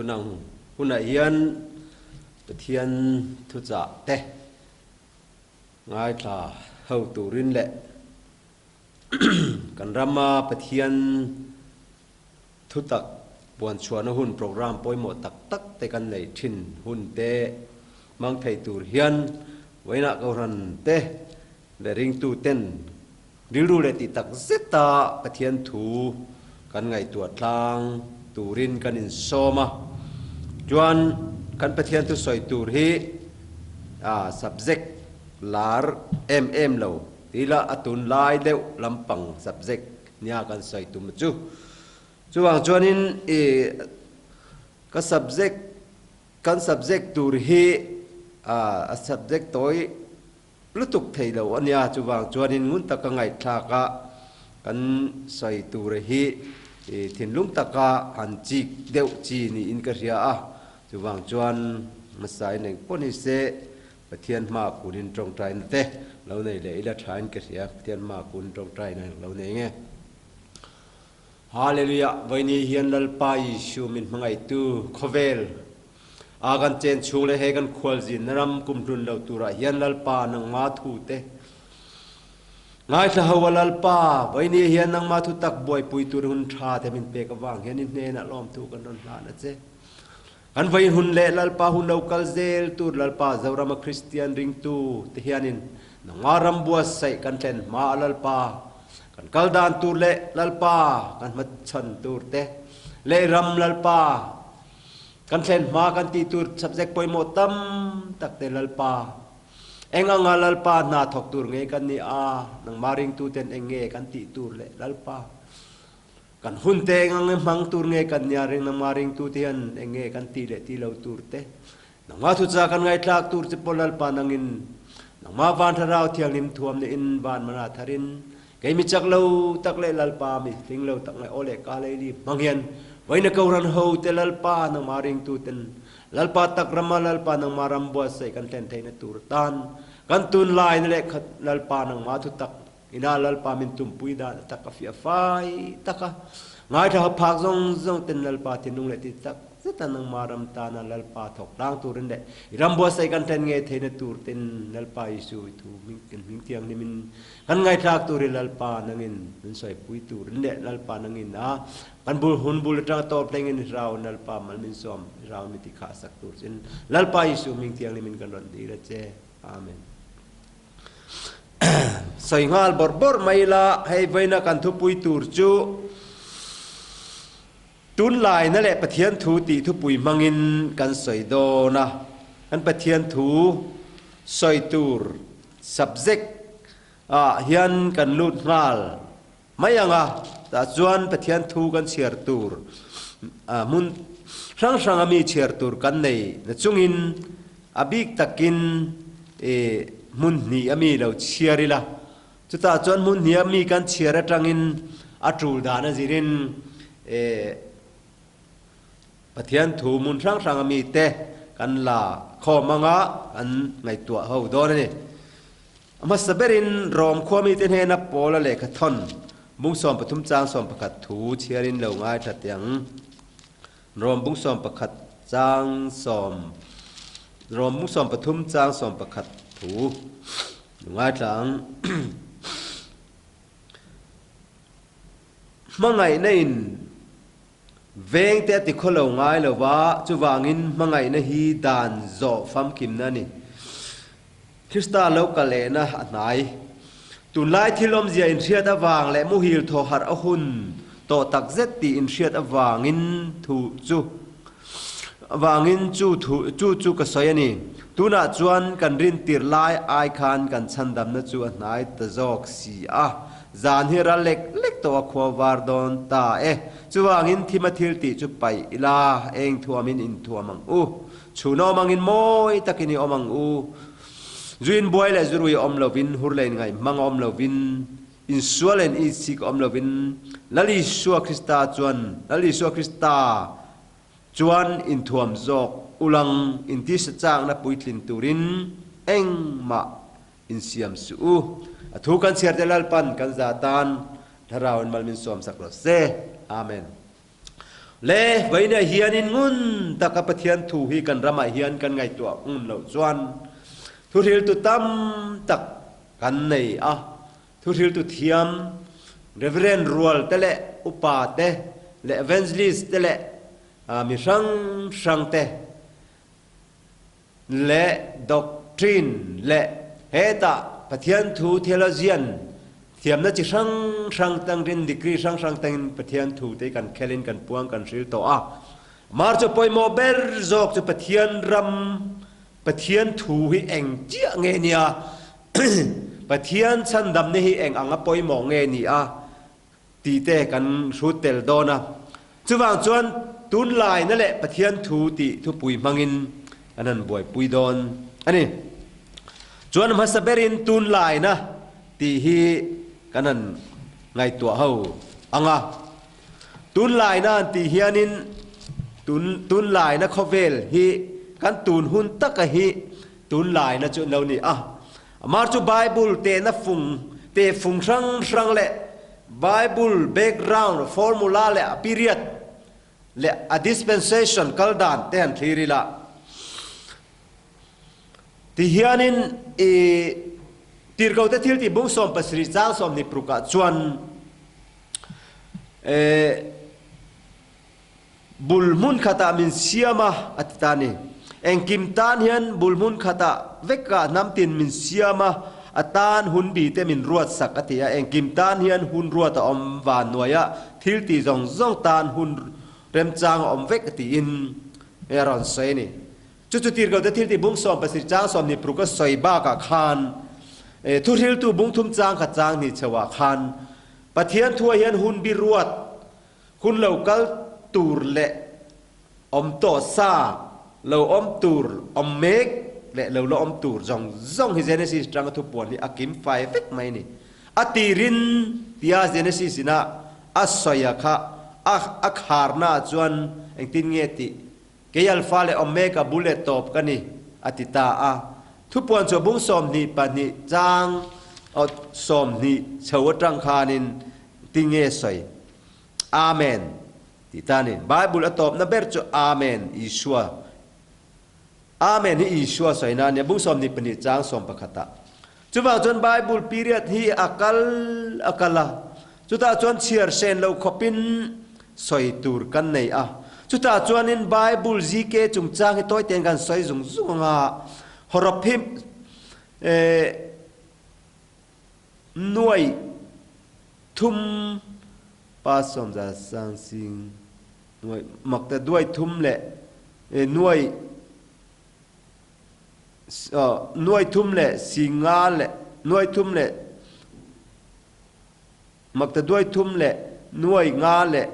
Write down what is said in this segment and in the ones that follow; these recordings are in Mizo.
Tunang hunah hian Pathian thuchah te ngaithla ho turin leh kan rama Pathian thutak puanchhuahna hun program pawimawh tak tak te kan neih thin hun te hmang thei tur hian vawiinah Kohhran te leh ringtu ten rilru leh tih tak zeta Pathian thu kan ngaihtuah tlang turin kan insawm a. Chuan kan Pathian thu sawi tur hi a subject lar em em lo tila a tunlai deuh lampang subject nia kan sawi tum chu. Chuvang chuanin i ka subject kan subject tur hi a subject tawi lutuk thei lo a nia, chuvang chuanin ngun taka ngaihthlak a kan sawi tur hi thinlung taka han chik deuh chi niin ka hria a, chuvang chuan hmasa in engpawh ni se Pathian hma kunin tawngtaina te lo nei leh ila thain ka hria, Pathian hma kun tawngtaina lo nei nge. Hallelujah! Vawiini hian Lalpa Jesuh min hmangaihtu khawvel a kan chen chhung leh he kan khualzinna ram kumhlun lo turah hian Lalpa nangma thu te ngaithla ho a Lalpa vawiini hian nangma thu tak buaipui tur hun tha te min pek avang hian i hnenah lawmthu kan rawn hlan a che. Kan vawiin hun leh Lalpa hun lo kal zel tur Lalpa Zorama Kristian ringtu te hianin nangma ram buatsaih kan thlen hma a Lalpa kan kal dan tur leh Lalpa kan hmachhan tur te leh ram Lalpa kan thlen hma kan tih tur subject pawimawh tam tak te Lalpa eng anga Lalpa hna thawk tur nge kan ni a nangma ringtu ten eng nge kan tih tur leh Lalpa Kan hun te eng ang hmang tur nge kan nia ring nangmah ringtu te hian eng nge kan tih leh tih lo tur te, nangmah thucha kan ngaihthlak tur che pawh Lalpa nangin nangmah van thlarau thianghlim thuam leh in van mana tharin kei mi chak lo tak leh Lalpa mi hling lo tak ngai aw leh ka lei li hmang hian vawiin a kohhran ho te Lalpa nangmah ringtu ten Lalpa tak rama Lalpa nangmah ram buatsaih kan thlen theihna tur atan kan tunlai na leh khat Lalpa nangmah thutak Ina Lalpa min tumpui dan a tak a fiah fai tak a, ngaithla ho phak zawng zawng ten Lalpa thinlung leh ti tak zet a nangma ram tana Lalpa thawk tlang turin leh i ram buatsaih kan then ngei theihna tur ten Lalpa Isu i thu hming kan hming thianghlim in kan ngaihthlak tur hi Lalpa nangin min sawipui turin leh Lalpa nangin a kan bul hun bul atanga tawp thlengin i hraun Lalpa mal min sawm i hraun mi ti khah sak tur chin Lalpa Isu hming thianghlim in kan rawn dil a che. Amen. Sawi nghal bawrh bawrh mai ila, hei vawiina kan thupui tur chu Tunlaina leh Pathian thu tih thupui hmangin kan sawi dawn a. Kan Pathian thu sawi tur subject ah hian kan lut nghal mai ang a, tah chuan Pathian thu kan chhiar tur hmun hrang hranga mi chhiar tur kan nei na chungin a bik takin hmun hnih a mi lo chhiar ila, chutah chuan hmun hnih a mi kan chhiar atangin a tul dan a zirin Pathian thu hmun hrang hranga mi te kan la khawm anga kan ngaihtuah ho dawn a ni. A hmasa berin Rom khuami te hnena Paula lehkha thawn bung 13 chang 11 thu chhiarin lo ngaithla teh ang. Rom bung 11 chang sawm Rom bung 13 chang 11 thu lo ngaithla ang. Hmangaihna in veng te a ti khaw lo ngai lo va, chuvangin hmangaihna hi dan zawh famkimna a ni. Krista lo kal lehna a hnai. Tunlai thil awmzia inhriat avang leh muhil thaw harh a hun tawh takzet tih inhriat avangin thu chu avangin chu thu chu chu ka sawi a ni. Tunah chuan kan rintir lai ai khan kan chhandamna chu a hnai ta zawk si a. Zan hi ral lek lek tawh a khua var dawn ta e. Chuvangin thima thil tih chu paih ila eng thuamin inthuam ang u. Chhun awm angin mawi takin i awm ang u. Zu inbuai leh zurui awm lovin, hur leh inngaihmang awm lovin, insual leh initsik awm lovin, Lal Isua Krista chuan, Lal Isua Krista chuan inthuam zawk ulang intisa chakna puitlin turin engmah insiam suh u. A thu kan chhiar te Lalpan kan za tan Thlarauin mal min sawmsak rawh se. Amen. Le vawiinah hianin ngun taka Pathian thu hi kan ramah hian kan ngaihtuah ngun loh chuan thuhriltu tam tak kan nei a, thuhriltu thiam Reverend rual te leh upa te leh evangelist te leh mi hrang hrang te leh doctrine leh hetah Pathian thu theologian thiamna chi hrang hrang tangin degree hrang hrang tangin Pathian thu te kan khelin kan puang kan hril tawh a. Mar chu pawimawh ber zawk chu Pathian ram Pathian thu hi eng chiah nge nia Pathian chhandamna hi eng anga pawimawh nge ni a tih te kan hrut tel dawn a. Chuvang chuan tunlaina leh Pathian thu tih thupui hmangin an han buaipui dawn a ni. Chuan hmasa berin tunlaina tih hi kan han ngaihtuah ho ang a. Tunlaina an tih hianin tun tunlaina khawvel hi kan tun hun taka hi tunlaina chu an lo ni a. Amah chu Bible tehna fung, teh fung hrang hrang leh Bible background, formula leh a period leh a dispensation kal dan te han thlir ila. Ti hianin i Tirhkohte thiltih bung 17 chang 20 parukah chuan eh Bul hmun khatah min siam a, a ti ta a ni. Engkim tan hian bul hmun khatah vekah hnam tin min siam a, a tan hun bi te min ruat sak a ti a. Engkim tan hian hun ruat a awm van hnuaiah thil tih zawng zawng tan hun remchang a awm vek tiin a rawn sawi a ni. Chu chu tirhkohte thil tih bung 17 chang 26 a sawi bakah khan thuhriltu bung thum chang khat chang hnih chhoah khan Pathian thuah hian hun bi ruat Hun lo kal tur leh awm tawh sa, lo awm tur, awm mek leh lo la awm tur zawng zawng hi Genesis tanga thupuan hi a kim fai vek mai a ni. A tirin tia Genesis ina a sawi a kha a a kharna ah chuan engtin nge tih kei Alpha leh Omega bul leh tawp ka ni a ti ta a. Thupuan chu bung 22 chang aw 20 chho atang khanin Tinge sawi? Amen tih ta ni. Bible a tawpna ber chu Amen, Isua. Amen hi Isua sawina a nia, bung 22 chang 11 ah. Chuvang chuan Bible period hi a kal a kal a, chutah chuan chhiar sen lo khawpin sawi tur kan nei a. Chutah chuanin Bible ZK chungchang hi tawi tein kan sawi zung zung ang a, hawrawp hi eh, Nuai thum pa sawmza sang sing nuai makta duai thum leh nuai nuai thum leh singa leh nuai thum leh makta duai thum leh nuai nga leh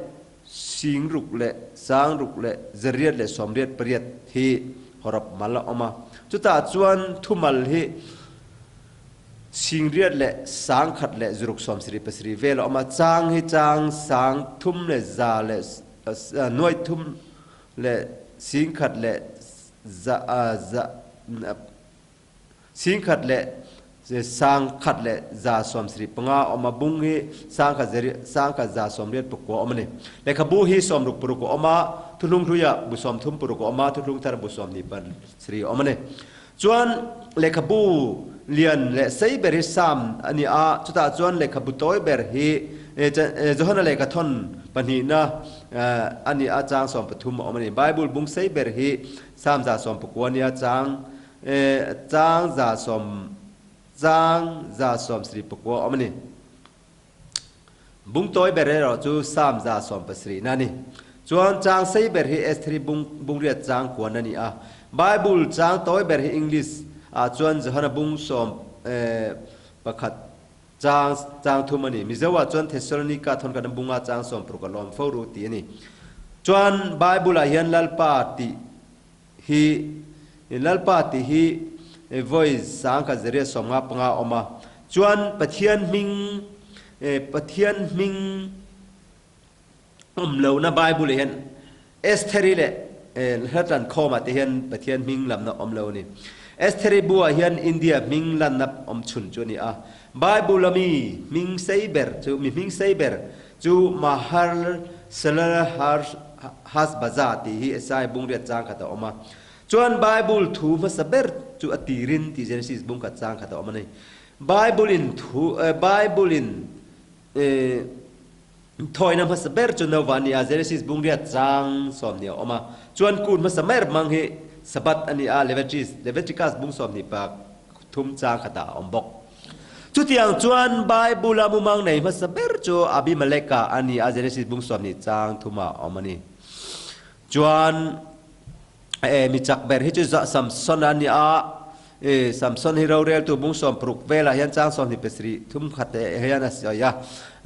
sing ruk leh sang ruk leh zariat leh sawmriat pariat hi hawrawp mal a awm a. Chutah chuan thumal hi Singriat leh 10,000 leh zuruk 77 vel a awm a, chang hi chang 300 leh za leh nuai thum leh 10,000 leh za za 10,000 leh 100 leh 75 a awm a, bung hi 100 zeri 100 189 a awm a ni. Lehkhabu hi 66 a awm a, thuthlung hluiah bu 36 a awm a, thuthlung thar bu 27 a awm a ni. Chuan lehkhabu lian leh sei ber hi Psalm a ni a, chutah chuan lehkhabu tawi ber hi Johana lehkhathawn pahnihna a ni a, chang 13 a awm a ni. Bible bung sei ber hi Psalm 119 a ni a, chang chang 100 chang 179 a awm a ni. Bung tawi ber erawh chu Psalm 170 na a ni. Chuan chang sei ber hi Estheri bung bungriat chang kuan a ni a. Bible chang tawi ber hi English ah chuan Johana bung 11 chang chang thum a ni. Mizo ah chuan Thessalonika thawn kan bunga chang 60 a lawm fo ru tih a ni. Chuan Bible ah hian Lalpa tih hi Lalpa tih hi vawi 10 155 a awm a. Chuan Pathian hming Pathian hming awm lohna Bible ah hian Estheri leh Hlatlan khawmah te hian Pathian hming lamna awm lo a ni. Estheri bu ah hian India hming lanna awm chhun chu a ni a. Bible a mi hming sei ber chu mi hming sei ber chu Mahar Salar Har. Hasbaza tih hi Esai bung riat chang khat a awm a. Chuan Bible thu hmasa ber chu a tirin tih Genesis bung khat chang khat a awm a ni. Bible in thu Bible in thawina hmasa ber chu Nova a ni a, Genesis bung riat chang 20 a awm a. Chuan kun hmasa mer hmang hi Sabbath a ni a, Leviticus bung 23 chang khatah a awm bawk. Chutiang chuan Bible-a mumang nei hmasa ber chu Abimeleka a ni a, Genesis bung 20 chang thumah a awm a ni. Chuan e mi chak ber hi chu Samson a ni a, e Samson hi roreltu bung 60 velah hian chang 27 thum khat hian a sawi a,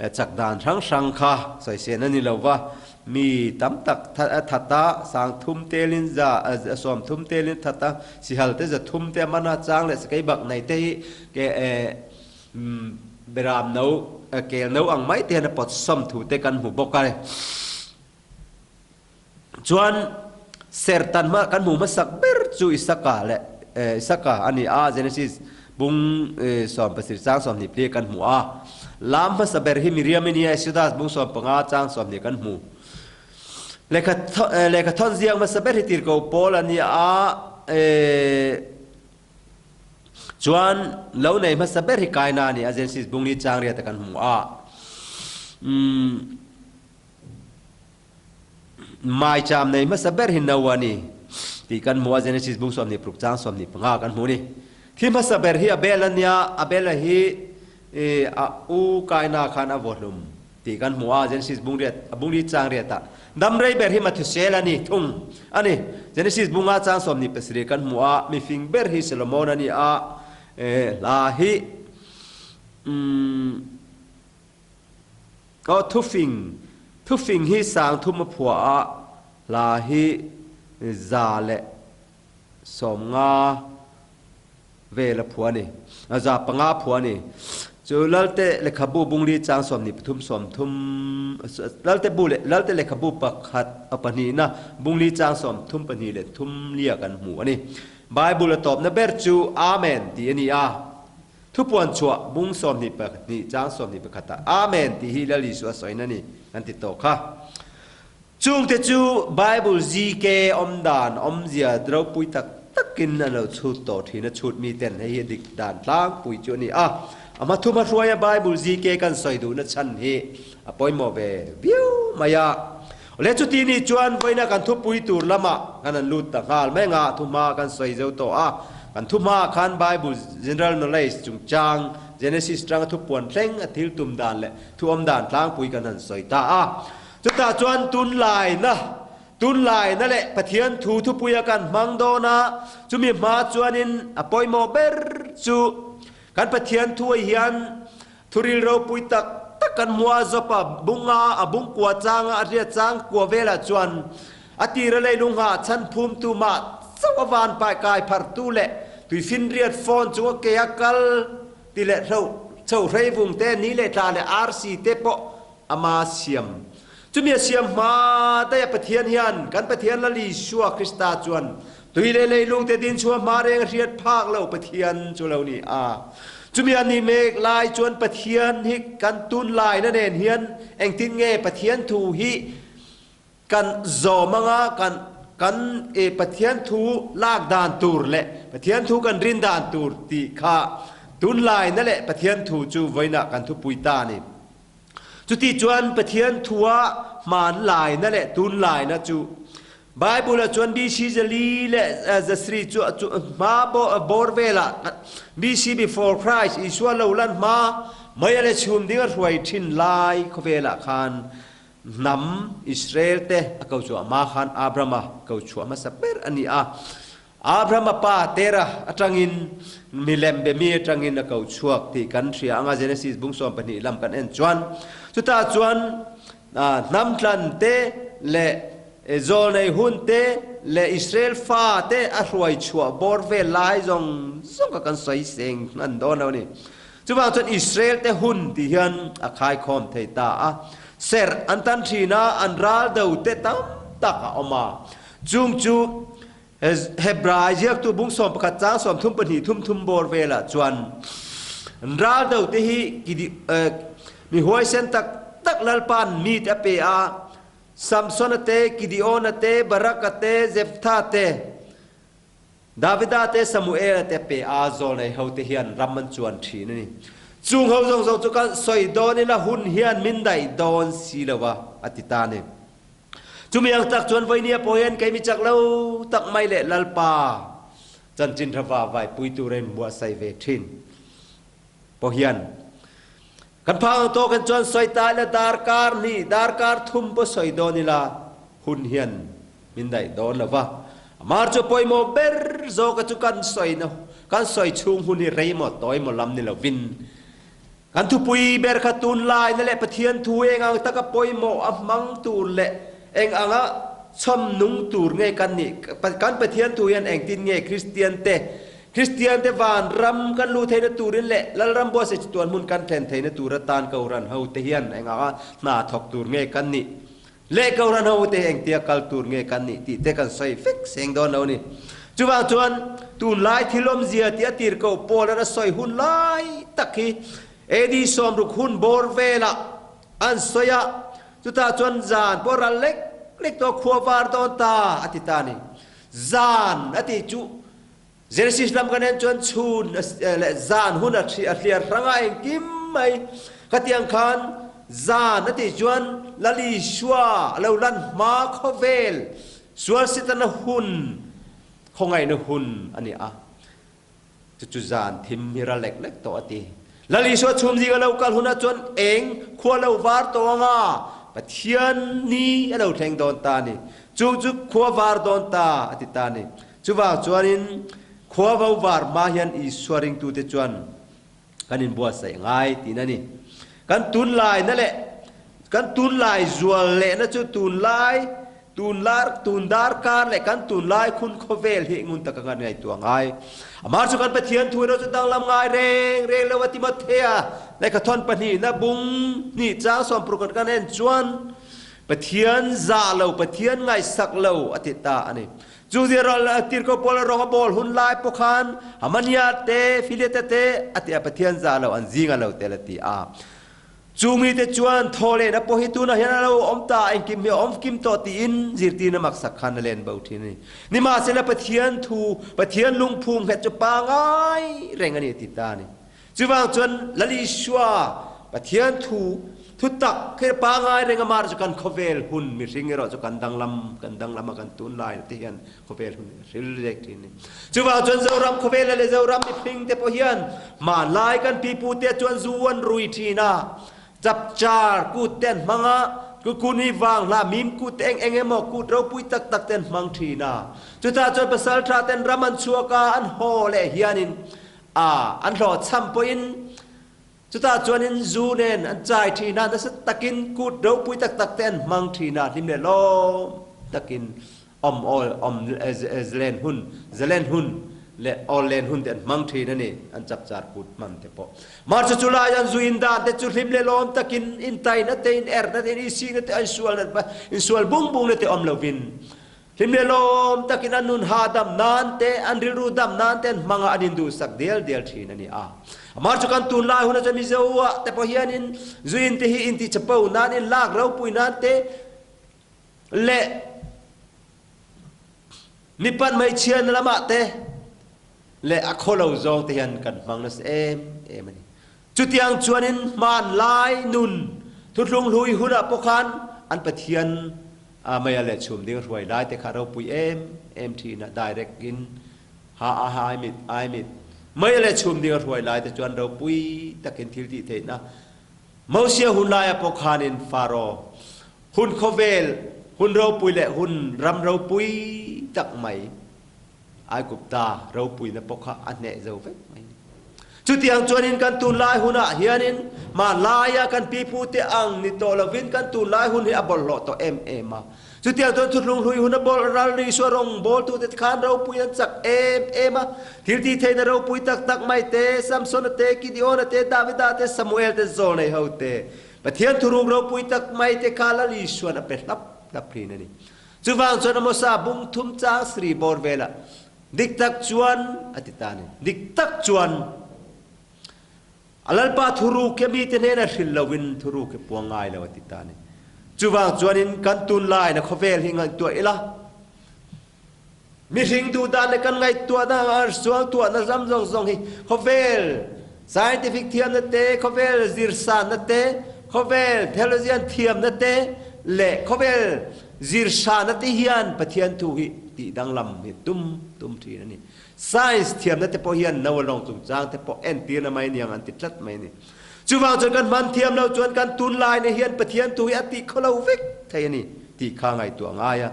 chak dan hrang hrang kha sawisên a ni lo va, Mi tam tak that a, sang thum telin za, 30 telin that a, sihal te 300 te a man a, chang leh sakei bak nei te hi ke beram no, kel no ang mai te hian a pawt sawm thu te kan hmu bawk a ni. Chuan sertan hma kan hmu hmasak ber chu Isaka leh Isaka a ni a, Genesis Bung 70 chang 20 pliah kan hmu a. Lam hmasa ber hi Miriam i nia, Exodus bung 15 chang 20 kan hmu. Lehkha lehkha thawn ziak hmasa ber hi tirhkoh Paul a ni a, chuan lo nei hmasa ber hi Kaina a ni a, Genesis bung li chang riata kan hmu a. Maicham nei hmasa ber hi Noah a ni tih kan hmu a, Genesis bung 26 chang 25 kan hmu a ni. Thi hmasa ber hi Abel a nia, Abel-a hi a u Kaina khan a vawhlum tih kan hmu a, Genesis bung riat a bung li chang riatah. Dam rei ber hi Mathusela a ni thung a ni. Genesis bunga chang 27 kan hmu a, mifing ber hi Solomon a ni a, hla hi umm. Aw thufing, thufing hi sang thum a phuah a, hla hi 150 vel a phuah a ni, 500 a phuah a ni. Chu Lalte lehkhabu bungli chang 23 30, Lalte bu leh Lalte lehkhabu pakhat a pahnihna bungli chang 32 leh thum lia kan hmu a ni. Bible a tawpna ber chu Amen tih a ni a. Thupuan chhuah bung 22 chang 21 ah Amen tih hi Lal Isua sawiin a ni kan ti tawh kha. Chungte chu Bible ZK awmdan awmzia ropui tak takin an lo chhut tawh thin a, chhut mi ten hei hi a dik dan tlangpui chu a ni a. A hma thuma hruaia Bible ZK kan sawi duhna chhan hi a pawimawh ve viau mai a. Awle chuti nih chuan vawiina kan thupui tur lamah kan han lut ta nghal mai anga thuhma kan sawi zo tawh a. Kan thuhmaah khan Bible General Knowledge chungchang Genesis tanga thupuan thleng a thil tum dan leh thu awm dan tlangpui kan han sawi ta a. Chutah chuan tunlaina tunlaina leh Pathian thu thupuia kan hmang dawn a, chumi hma chuanin a pawimawh ber chu kan Pathian thuai hian Thuril ropui tak tak kan hmu a, Zawpa bunga a bung kua changa a hriat chang kua velah chuan a tira leilung nghah chhan phumtu mah chauh a van pai kai phartu leh tuifinriat phone chunga ke a kal ti leh hloh chho hrei vung te ni leh tla leh arsi te pawh ama siam. Chumi a siam hma daih a Pathian hian kan Pathian Lal Isua Krista chuan Tui leh leilung te din chhuah hma reng a hriat phak lo Pathian chu lo ni a. Chumi a ni mek lai chuan Pathian hi kan tunlaina nen hian engtin nge Pathian thu hi kan zawm anga kan kan e Pathian thu lak dan tur leh Pathian thu kan rin dan tur tih kha tunlaina leh Pathian thu chu vawiinah kan thupui ta a ni. Chuti chuan Pathian thua hmanlaina leh tunlaina chu Bible-ah chuan BC 400 leh 700 chu hma bawr velah BC before Christ Isua lo lan hma mai a leh chhum ding a hruai thin lai khawvelah khan hnam Israel te a ko chhuah hma khan Abraham-a ko chhuah hmasa ber a ni a. Abraham-a pa Terah atangin milem be mi atangin a ko chhuak tih kan hria anga Genesis bung 12 lam kan en chuan chutah chuan hnam tlan te leh Zawlnei hun te leh Israel fa te a hruai chhuah bawr vel lai zawng zawng kha kan sawi seng hman dawn lo a ni. Chuvang chuan Israel te hun tih hian a khaikhawm thei ta a. Serh an tan thin a, an ral do te tam tak a awm a. Chung chu Hebrai ziaktu bung 11 chang 32 thum thum bawr velah chuan an ral do te hi mi huaisen tak tak Lalpa'n mi te a pe a. Samsona te, Gideona te, Baraka te, Jeftha te, Davida te, Samuela te pe a zawlnei ho te hian ram an chuan thin a ni. Chung ho zawng zawng chu kan sawi dawn ila hun hian min daih dawn si lo a, a ti ta a ni. Chumi ang tak chuan vawinia pawh hian kei mi chak lo tak mai leh Lalpa chanchin hrava vaipui tur a inbuatsaih ve thin pawh hian kan phak ang tawk hian chuan sawi ta ila darkar hnih, darkar thum pawh sawi dawn ila hun hian min daih dawn lo va. Amar chu pawimawh ber zawka chu kan sawina kan sawi chhung hun hi rei maw tawi maw lam ni lovin Kan thupui ber kha tunlaina leh Pathian thu eng ang taka pawimawh a hmang tur leh eng anga chhawm nung tur nge kan nih? Kan Pathian thu hian engtin nge Kristian te Kristian te van ram kan luh theihna turin leh Lalram buatsaih chatuan hmun kan thlen theihna tur atan Kohhran ho te hian eng anga hna thawk tur nge kan nih leh Kohhran ho te engtia kal tur nge kan nih tih te kan sawi vek seng dawn lo a ni. Chuvang chuan tunlai thil awmzia tih a tir koh pawl an a sawi hun lai tak hi AD 60 hun bawr velah an sawi a, chutah chuan zan pawh ral lek lek tawh khua var dawn ta a ti ta a ni. Zan a tih chu Genesis lam kan en chuan chhun leh zan hun a hliar hrang a engkim mai. Khatiang khan zan a tih chuan Lal Isua a lo lan hma khawvel sual Setana hun khawngaihna hun a ni a. Chu chu zan thim hi ra lek lek tawh a ti. Lal Isua chhum zing a lo kal hunah chuan eng khua lo var tawh ang a, Pathian ni a lo thleng dawn ta a ni. Chung chu khua var dawn ta a ti ta a ni. Chuvang chuanin khua vo var hma hian Isua ringtute chuan kan inbuatsaih ngai tiin a ni. Kan tunlaina leh kan tunlai zual lehna chu tunlai, tunlar, tundarkar leh kan tunlai khun khawvel hi ngun taka kan ngaihtuah ngai. Amah chu kan Pathian thu erawh chu danglam ngai reng reng lo a Timothea lehkhathawn pahnihna bung hnih chang sawmparuk kan en chuan Pathian zah lo, Pathian ngaihsak lo a ti ta a ni. Chu zir tirhkoh Paul a rawng a bawl hun lai pawh khan Hamania te, Fileta te a ti a, Pathian zah lo an zing a lo tel a ti a. Chu mite chuan thaw lehna pawh hi tunah hian a lo awm ta, engkim hi a awm kim tawh tiin zirtirna maksak khan a len bo thin a ni. Nimahsela Pathian thu, Pathian lungphum nghet chu pangai reng a ni a ti ta a ni. Chuvang chuan Lal Isua, Pathian thu, thu tak khi pangai reng amah chu kan khawvel hun mihring erawh chu kan danglam, kan danglam a kan tunlai te hian khawvel hun a hril rek thin a ni. Chuvang chuan Zoram khawvela leh Zoram mihring te pawh hian hmanlai kan pipu te chuan zu an rui thin a, chapchar kut te an hmang a, kukuni vang hla mim kut te eng eng emaw kut ropui tak tak te an hmang thin a. Chutah chuan pasal tha ten ram an chhuak a, an haw leh hianin A, an hlawhchham pawhin chutah chuanin zu nen an chai thin a, nasa takin kut ropui tak tak te an hmang thin a, hlim leh lawm takin awm awl awm zalen hun zalen hun leh awl len hun te an hmang thin a ni, an chapchar kut hman te pawh. Mahse chu lai an zu in dan te chu hlim leh lawm takin intaina te, inerna te, inisihna te, an sualna insual bung bungna te awm lovin Hlim leh lawm takin an nun hahdam nan te, an rilru dam nan te an hmang a, an induhsak dial dial thin a ni a. Amah chu kan tunlai hunah chuan Mizo ah te pawh hianin zu in te hi inti chapo nan, in lak ropui nan te leh mipat hmeichhiatna lamah te leh a khawlo zawng te hian kan hmang nasa em em a ni. Chutiang chuanin hmanlai nun thuthlung hlui hunah pawh khan an Pathian a meia leh chhum ding hruai lai te kha ropui em em thin a, direct in ha a ha ai mit ai mit meia leh chhum ding a hruai lai te chuan ropui takin thil tih theihna Mosia hun laia pawh khanin Faro hun khawvel hun ropui leh hun ram ropui tak mai Aigupta ropuina pawh kha a hneh zo vek mai ni. Chutiang chuanin kan tunlai hunah hianin hmanlaia kan pipute ang ni tawh lovin kan tunlai hun hi a bawlhhlawh tawh em em a. Chutiang chuan thuthlung hlui hun a bawlh ral ni Isua rawngbawltute khan ropui an chak em em a. Thil tih theihna ropui tak tak mai te, Samsona te, Gideona te, Davida te, Samuel te, Zawlnei ho te, Pathian thuruk ropui tak mai te kha Lal Isuan a pe hlap hlap thin a ni. Chuvang chuan Amosa bung thum chang Sri bawr velah dik tak chuan a ti ta a ni. Dik tak chuan a Lalpa thuruk hi mite hnena hrilh loin thuruk hi puang ngai lo a ti ta a ni. Chuvang chuanin kan tunlaina khawvel hi ngaihtuah ila, mihring duhdan leh kan ngaihtuahna suangtuahna ram zawng zawng hi khawvel scientific thiamna te, khawvel zirsanna te, khawvel theologian thiamna te leh khawvel zirsanna te hian Pathian thu hi tih danglam hi tum tum thin a ni. Science thiamna te pawh hian no a lawng chungchang te pawh entirna mai niang an ti tlat mai a ni. Chuvang chuan kan hman thiam lo chuan kan tunlaina hian Pathian thu hi a tih khaw lo vek thei a ni tih kha ngaihtuah a ngai a.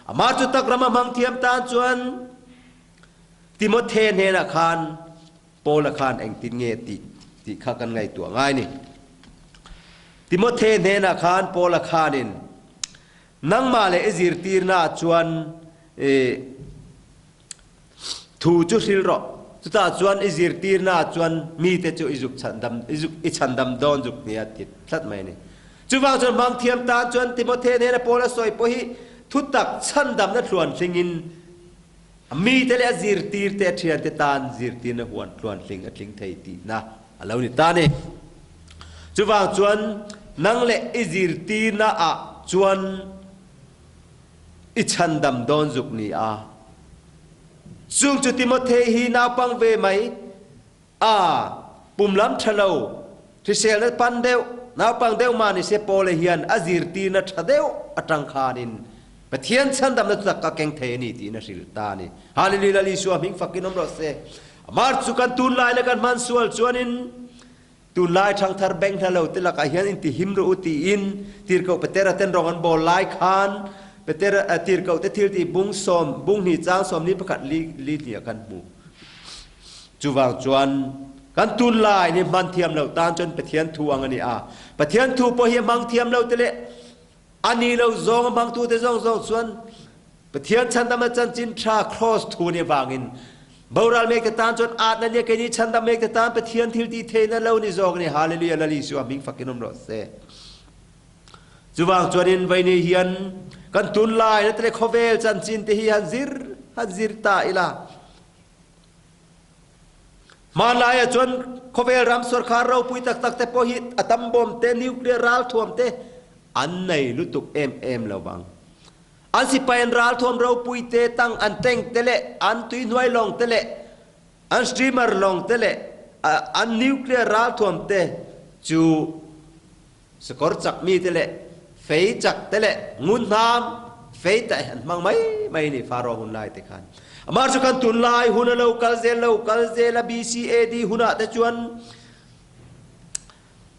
Amah chu tak rama hmang thiam tan chuan Timothe hnenah khan Paula khan engtin nge tih tih kha kan ngaihtuah ngai a ni. Timothe hnenah khan Paula khanin nangmah leh i zirtirnaah chuan i Thu chu hril rawh. Chutah chuan i zirtirnaah chuan mite chu i zuk chhandam, i zuk, i chhandam dawn zuk nia ti tlat mai a ni. Chuvang chuan hmangthiam tan chuan Timothe hnena Paula sawi pawh hi thutak chhandamna thluan hlingin mite leh a zirtirte a thiante tan zirtirna huan thluan hling a tling thei tihna a lo ni ta a ni. Chuvang chuan nang leh i zirtirnaah chuan I chhandam dawn zuk ni a. Chung chu Timothei hi naupang ve mai a, pum lam tha lo, hriselna pan deuh, naupang deuh mah ni se Paula hian a zirtirna tha deuh atang khanin Pathian chhandamna chu tak ka keng thei a ni tiin a hrilh ta a ni. Hallelujah Lal Isua hming fakin awm rawh se. Amar chu kan tunlai leh kan hman sual chuanin Tunlai ṭhangthar bank hla lo te lakah hian inti him rawh u tiin Tirhkoh Petera ten rawng an bawl lai khan Petera Tirhkoh te thil tih bung sawm bung hnih chang sawmli pakhat li li hnih ah khan hmu. Chuvang chuan kan tunlai ni hman thiam loh tan chuan Pathian thu ang a ni a. Pathian thu pawh hi a hmang thiam lo te leh a ni lo zawng a hmangtu te zawng zawng chuan Pathian chhandam a chanchin tha cross thu nih vangin boral mek te tan chuan at na nia keini chhandam mek te tan Pathian thil ti thei na lo ni zawk ni Hallelujah Lal Isua hming fakin awm rawh se. Chuvang chuanin vaini hian kan tunlai na te khawvel chanchin te hi han zir han zir ta ila. Hmanlaiah chuan khawvel ram sorkar ropui tak tak te pawh hi a tam bawm te, nuclear ralthuam te an nei lutuk em em lo vang. An sipai an ralthuam ropui te, tang an tank te leh an tuihnuai lawng te leh an steamer lawng te leh an nuclear ralthuam te chu sakawr chak mi te leh fei chak te leh ngun hnam fei te an hmang mai mai a ni Pharaoh hun lai te khan. Amah chu kan tunlai hun a lo kal zel lo kal zel a BC AD hunah te chuan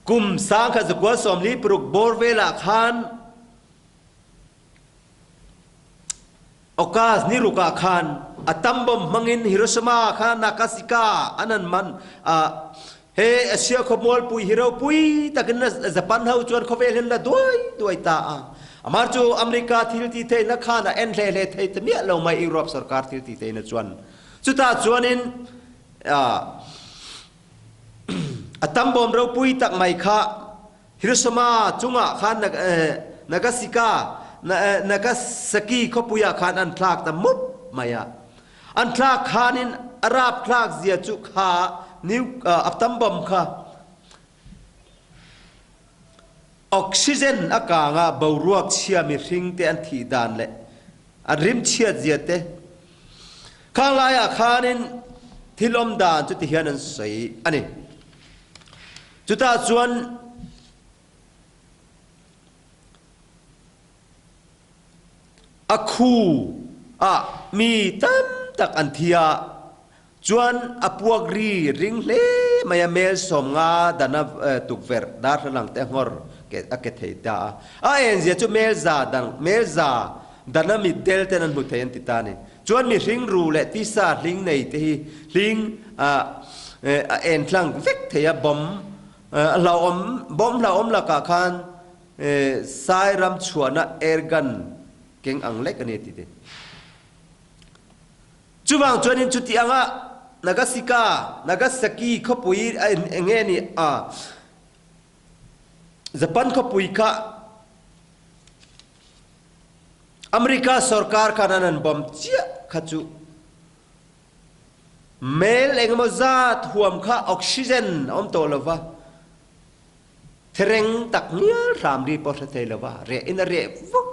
kum sangkhat zakua sawmli paruk bawr velah khan August ni rukah khan a tam bomb hmangin Hiroshima kha Nakasika an an man a, he Asia khawmualpui hi ropui takin Japan ho chuan khawvel hian la duai duai ta a. Amah chu America thil ti theihna khan a en hle hle thei ta miah lo mai Europe sorkar thil ti theihna chuan. Chutah chuanin a tam bomb ropui tak mai kha Hiroshima chungah khan Nagasika, Nagasaki khawpuiah khan an thlak ta mup mai a. An thlak khanin a rapthlak zia chu kha atom bomb kha oxygen a kang a, boruak chhia mihring te an thih dan leh an rimchhiat zia te khang laiah khanin thil awm dan chu tihian an sawi a ni. Chutah chuan a khu ah mi tam tak an thi a, chuan a puak ri ring hle mai a, mel 50 dana tukverh darthlalang te a nghawr a ke thei ta a. A enzia chu mel za dang mel za dana mitdel ten an hmu thei an ti ta a ni. Chuan mihring ru leh tisa hling nei te hi hling a en tlang vek thei a, bomb hlauhawm bomb hlauhawm lakah khan sai ram chhuahna air gun keng ang lek a ni a ti te. Chuvang chuanin chuti anga Nagasika, Nagasaki khawpui eng nge ni a Japan khawpui kha America sorkar khan an han bomb chiah kha chu mel engemaw zat huam kha oxygen a awm tawh lo va, Thereng tak ngial hram ri pawh hre thei lo va, reh in a reh vuk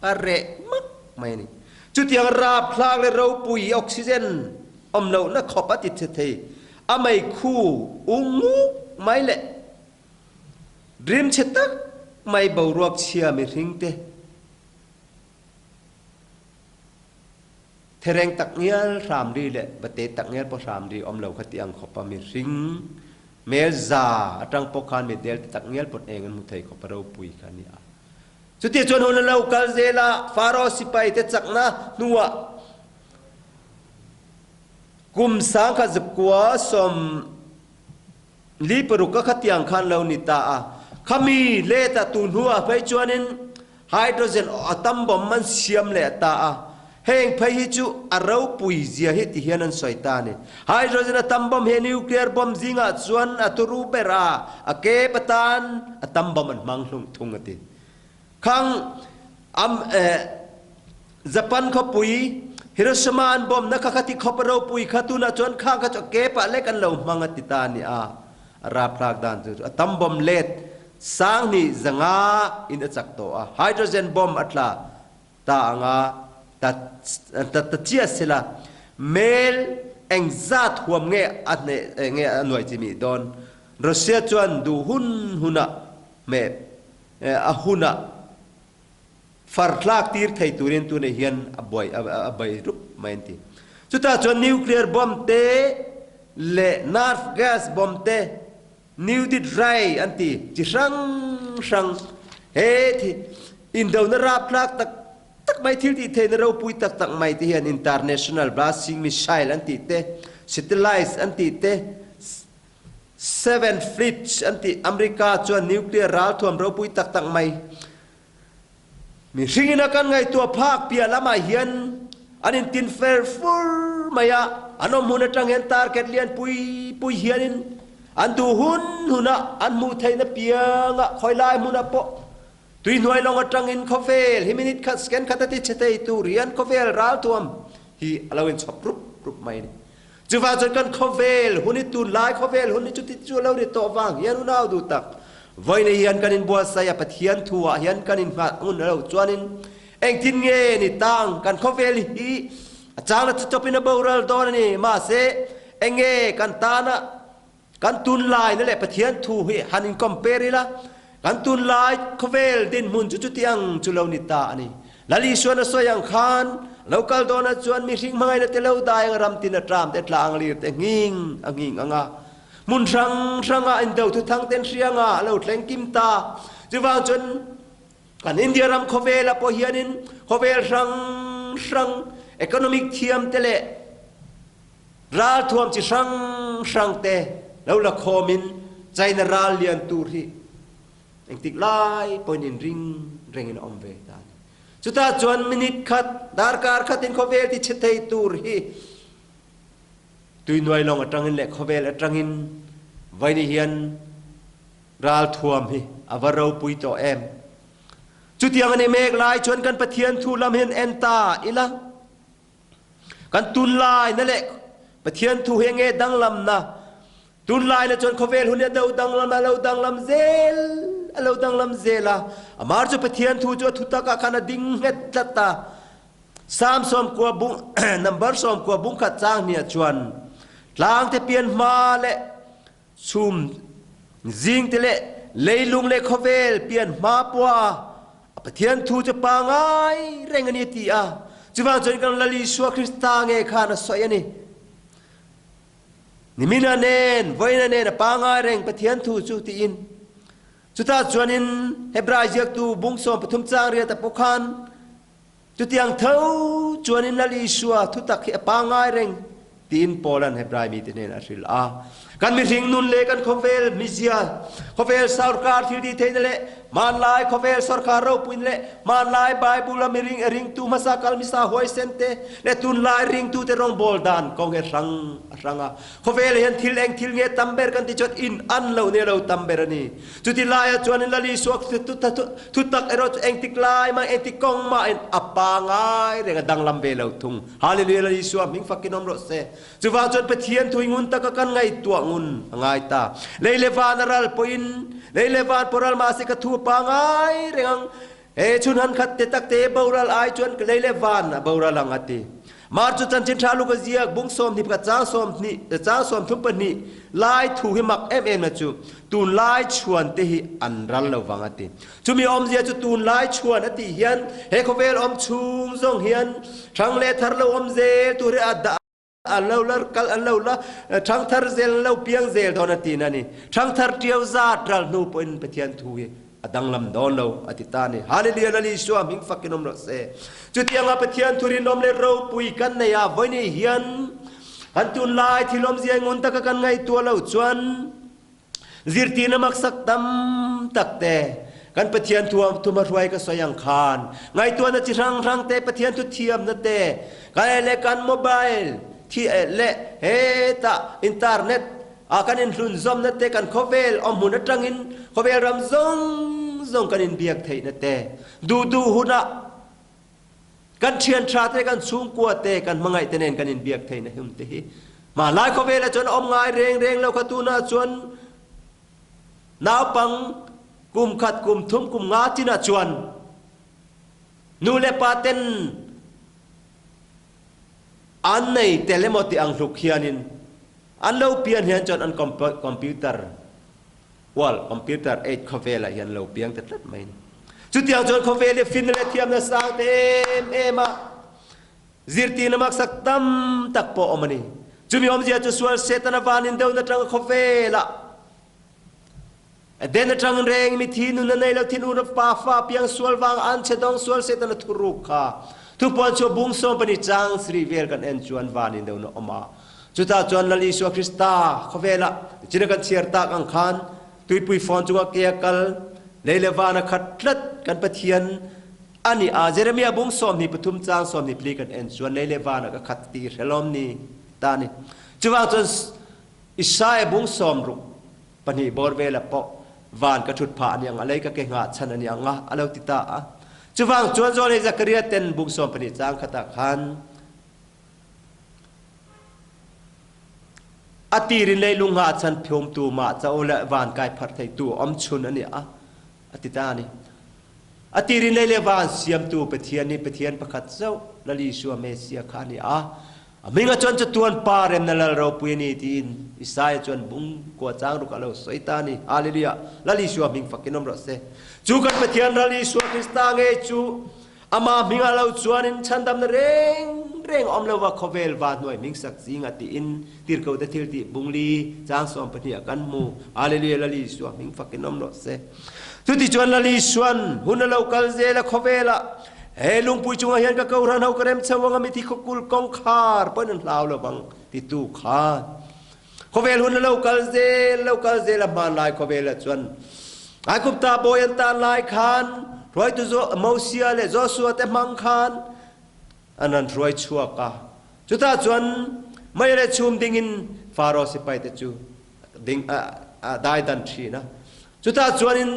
a reh mak mai a ni. Chutiang rapthlak leh ropui oxygen awm lohna khawp a ti che thei a meikhu ung nguk mai leh rimchhe tak mai boruak chhia mihring te Thereng tak ngial hram ri leh vate tak ngial pawh hram ri awm lo kha ti ang khawpa mihring mel za atang pawh khan mitdel te tak ngial pawt eng an hmu thei khawpa ropui kha a ni a. Chuti chuan hun a lo kal zel a, Pharaoh sipai te chakna hnuah kum sangkhat zakua 46 a khatiang khan lo ni ta a. Khami let a tu hnuah phei chuanin Hydrogen a tam bawm an siam leh ta a, heng phei hi chu a ropui zia hi ti hian an sawi ta a ni. Hydrogen a tam bawm hi nuclear bomb zingah chuan a turu ber a, a kep atan a tam bawm an hmang hlung thung a ti. Khang am Japan khawpui Hiroshima an bomb na kha kha ti khawp a ropui kha tunah chuan khang kha chu a kepah lek an lo hmang a ti ta a ni a, a rapthlak dan chu a tam bomb let 2500 in a chak tawh a, hydrogen bomb a tla ta anga ta ta ta chiah sela mel engzat huam nge a hneh nge a nuai chi mih dawn? Russia chuan duh hun hunah hmeh a hunah far tlak tir thei turin tunah hian a buai a bei rup mai an ti. Chutah chuan nuclear bomb te leh nerve gas bomb te Nudit rai an ti chi hrang hrang. He thi indona raptlak tak tak mai thil tih theihna ropui tak tak mai te hian international blasting missile an tih te, satellites an tih te, seven fleets an tih America chuan nuclear ralthuam ropui tak tak mai mihringin a kan ngaihtuah phak piah lamah hian an intin fer fur mai a, an awm hun atang hian target lian pui pui hianin an duh hun hunah an hmuh theihna piangah khawilai hmunah pawh tuihnuai lawng atangin khawvel hi minute khat second khat a ti chhe thei tur hian khawvel ralthuam hi a lo inchhawp rup rup mai a ni. Chuvang chuan kan khawvel hun hi tunlai khawvel hun hi chuti chu a lo ni tawh vang hian unau duh tak vawiin hian kan inbuatsaih a, Pathian thu ah hian kan innghalh ngun a lo chuanin engtin nge ni tang kan khawvel hi a changna chu chawpin a boral dawn a ni. Mahse enge kan tana kan tunlai na leh Pathian thu hi han in compare ila kan tunlai khawvel dinhmun chu chuti ang chu lo ni ta a ni. Lal Isuan a sawi ang khan lo kal dawnah chuan mihring hmangaihna te lo dai ang ram tin a tram te tlang lir te nghing a nghing ang a, hmun hrang hrangah indo thuthang ten hrianga a lo thleng kim ta. Chuvang chuan kan India ram khawvelah pawh hianin khawvel hrang hrang economic thiam te leh ralthuam chi hrang hrang te lo la khawmin China ral lian tur hi Engtik lai pawhin inring rengin a awm ve ta a ni. Chutah chuan minute khat, darkar khatin khawvel ti chhe thei tur hi tuinuai lawng atangin leh khawvel atangin vaini hian ralthuam hi a va ropui tawh em. Chutiang a ni mek lai chuan kan Pathian thu lam hian en ta ila. Kan tunlai na leh Pathian thu hi enge danglamna? Tunlai na chuan khawvel hun hi a do danglam a lo danglam zel a lo danglam zel a. Amar chu Pathian thu chu a thutak ah khan a ding nghet tlat a. Psalm 90 bung number 90 bung khat chang hnih ah chuan tlang te pian hma leh Chhum zing te leh leilung leh khawvel pian hma pawha a Pathian thu chu pangai reng a ni a ti a. Chuvang chuan kan Lal Isua Krista nge khan a sawi a ni. Nimina nen, vawiina nen a pangai reng Pathian thu chu tiin. Chutah chuanin Hebrai ziaktu bung 13 chang riat a pawh khan Chutiang tho chuanin Lal Isua thutak hi a pangngai reng tiin Paula'n Hebrai mite hnenah a hrilh a. Kan mihring nun leh kan khawvel mizia, khawvel sorkar thil tih theihna leh Hmanlai khawvel sawrkar ropuin leh hmanlai Bible a miring e ringtu hmasa kal misa huaisen te leh tunlai ringtute rawngbâwl dan kawng hi a hrang a hrang a. Khawvel hian thil eng thil nge tam ber kan ti chuan in an loh nia lo tam ber a ni. Chuti laiah chuan in Lali suak thutak erawh chu engtik lai mah engtik kawng mahin a pangai reng a danglam ve lo thung. Hallelujah Lali Isua hming fakin awm rawh se. Chuvang chuan Pathian thui ngun taka kan ngaihtuah ngun a ngai ta. Lei le van a ral pawhin, lei le van pawh ral mahse ka thu a pangai reng ang. He chhun han khat te tak te boral ai chuan lei le van a boral ang a ti. Mar chu chanchin tha luk a ziak bung 20 pakhat chang 20 chang 32 lai thu hi mak em em na chu tunlai chhuan te hi an ral lo vang a ti. Chumi awmzia chu tunlai chhuan a tih hian he khawvel awm chhung zawng hian hrang leh thar lo awm zel tur hi a dah an lo la kal an lo la ṭhang thar zel an lo piang zel dawn a tiin a ni. Ṭhang thar ṭiau zat ral hnu pawhin Pathian thu hi a danglam dawn lo a ti ta a ni. Hallelujah Lal Isua hming fakin awm rawh se. Chutianga Pathian thu rinawm leh ropui kan nei a vawiin hian kan tunlai thil awmzia ngun taka kan ngaihtuah loh chuan Zirtirna maksak tam tak te, kan Pathian thuma hruai ka sawi ang khan, ngaihtuahna chi hrang hrang te, Pathian thu thiamna te, kan le kan mobile thi le hetah internet ah kan inhlunzawmna te, kan khawvel awmhmun atangin khawvel ram zawng zawng kan inbiak theihna te, duh duh hunah Kan ṭhian ṭha te, kan chhungkua te, kan hmangaih te nen kan inbiak theihna hun te hi hmanlai khawvelah chuan a awm ngai reng reng lo kha tunah chuan naupang kum khat, kum thum, kum nga chinah chuan nu leh pa ten an nei tel emaw tih ang hluk hianin an lo pian hian chuan an computer Ual, computer aid khawvelah hian lo piang ta tlat mai a ni. Chutiang chuan khawvel hi fin leh thiamna sang te em em a, zirtirna maksak tam tak pawh awm a ni. Chumi awmzia chu sual Setana vanin deuhna atanga khawvelah den atangin reng mithi nunna nei lo thin ur pa fa piang sual vang an che dawng sual Setana thuruk kha thupuan chhuah bung 12 chang sarih vel kan en chuan vanin deuhna awm a. Chutah chuan Lal Isua Krista khawvelah chin a kan chhiar tak ang khan tuipui fawn chungah ke a kal, lei le van a khat tlat kan Pathian a ni a. Jeremiah bung 23 caang 24 kan en chuan lei le van a ka khat ti hre lawm ni ta ni. Chuvang chuan Isaiah bung 62 bawr velah pawh van ka ṭhut phah a ni ang a, lei ka ke hngahchan a ni ang a, a lo ti ta a. Chuvang chuan Zawlei Zakaria ten bung 12 caang khat ah khan A tir in leilung ah chan phiumtu mah ca le van kai pharh theitu awmchun a ni a, a ti ta a ni. A tir in lei le van siamtu Pathian nih Pathian pakhat zoh Lal Isua Messiah kha a ni a. A hming ah cun catuan pa remna lal ropui a ni tiin Isaiah cuan bung kua cang ruk a lo soi ta a ni. Hallelujah! Lal Isua hming fak in um rawh seh. Cu kan Pathian Lal Isua Krista ngei cu Amah hming ah lo chuan in chhandamna reng reng a um lo va khawvel va hnuai hming sak zing ah tiin tirhkoh te thil tih bungli caang 12 ah kan hmu. Hallelujah Lal Isua hming fak in um rawh seh. Cuti chuan Lal Isuan hun a lo kal zel a khawvel ah he lungpui cungah hian ka kohhran ho ka rem chho ang a mithi khuakul kongkhar pawh in an hlau lo bang titu khan khawvel hun a lo kal zel lo kal zel a hmanlai khawvel ah chuan Aigupta bawi an tan lai khan hruaitu Mosia le Joshua te hmang khan an ran hruai chuak a. Chutah chuan mei le chum dingin Faro sipai te chu ding a daidan thin a. Chutah chuan in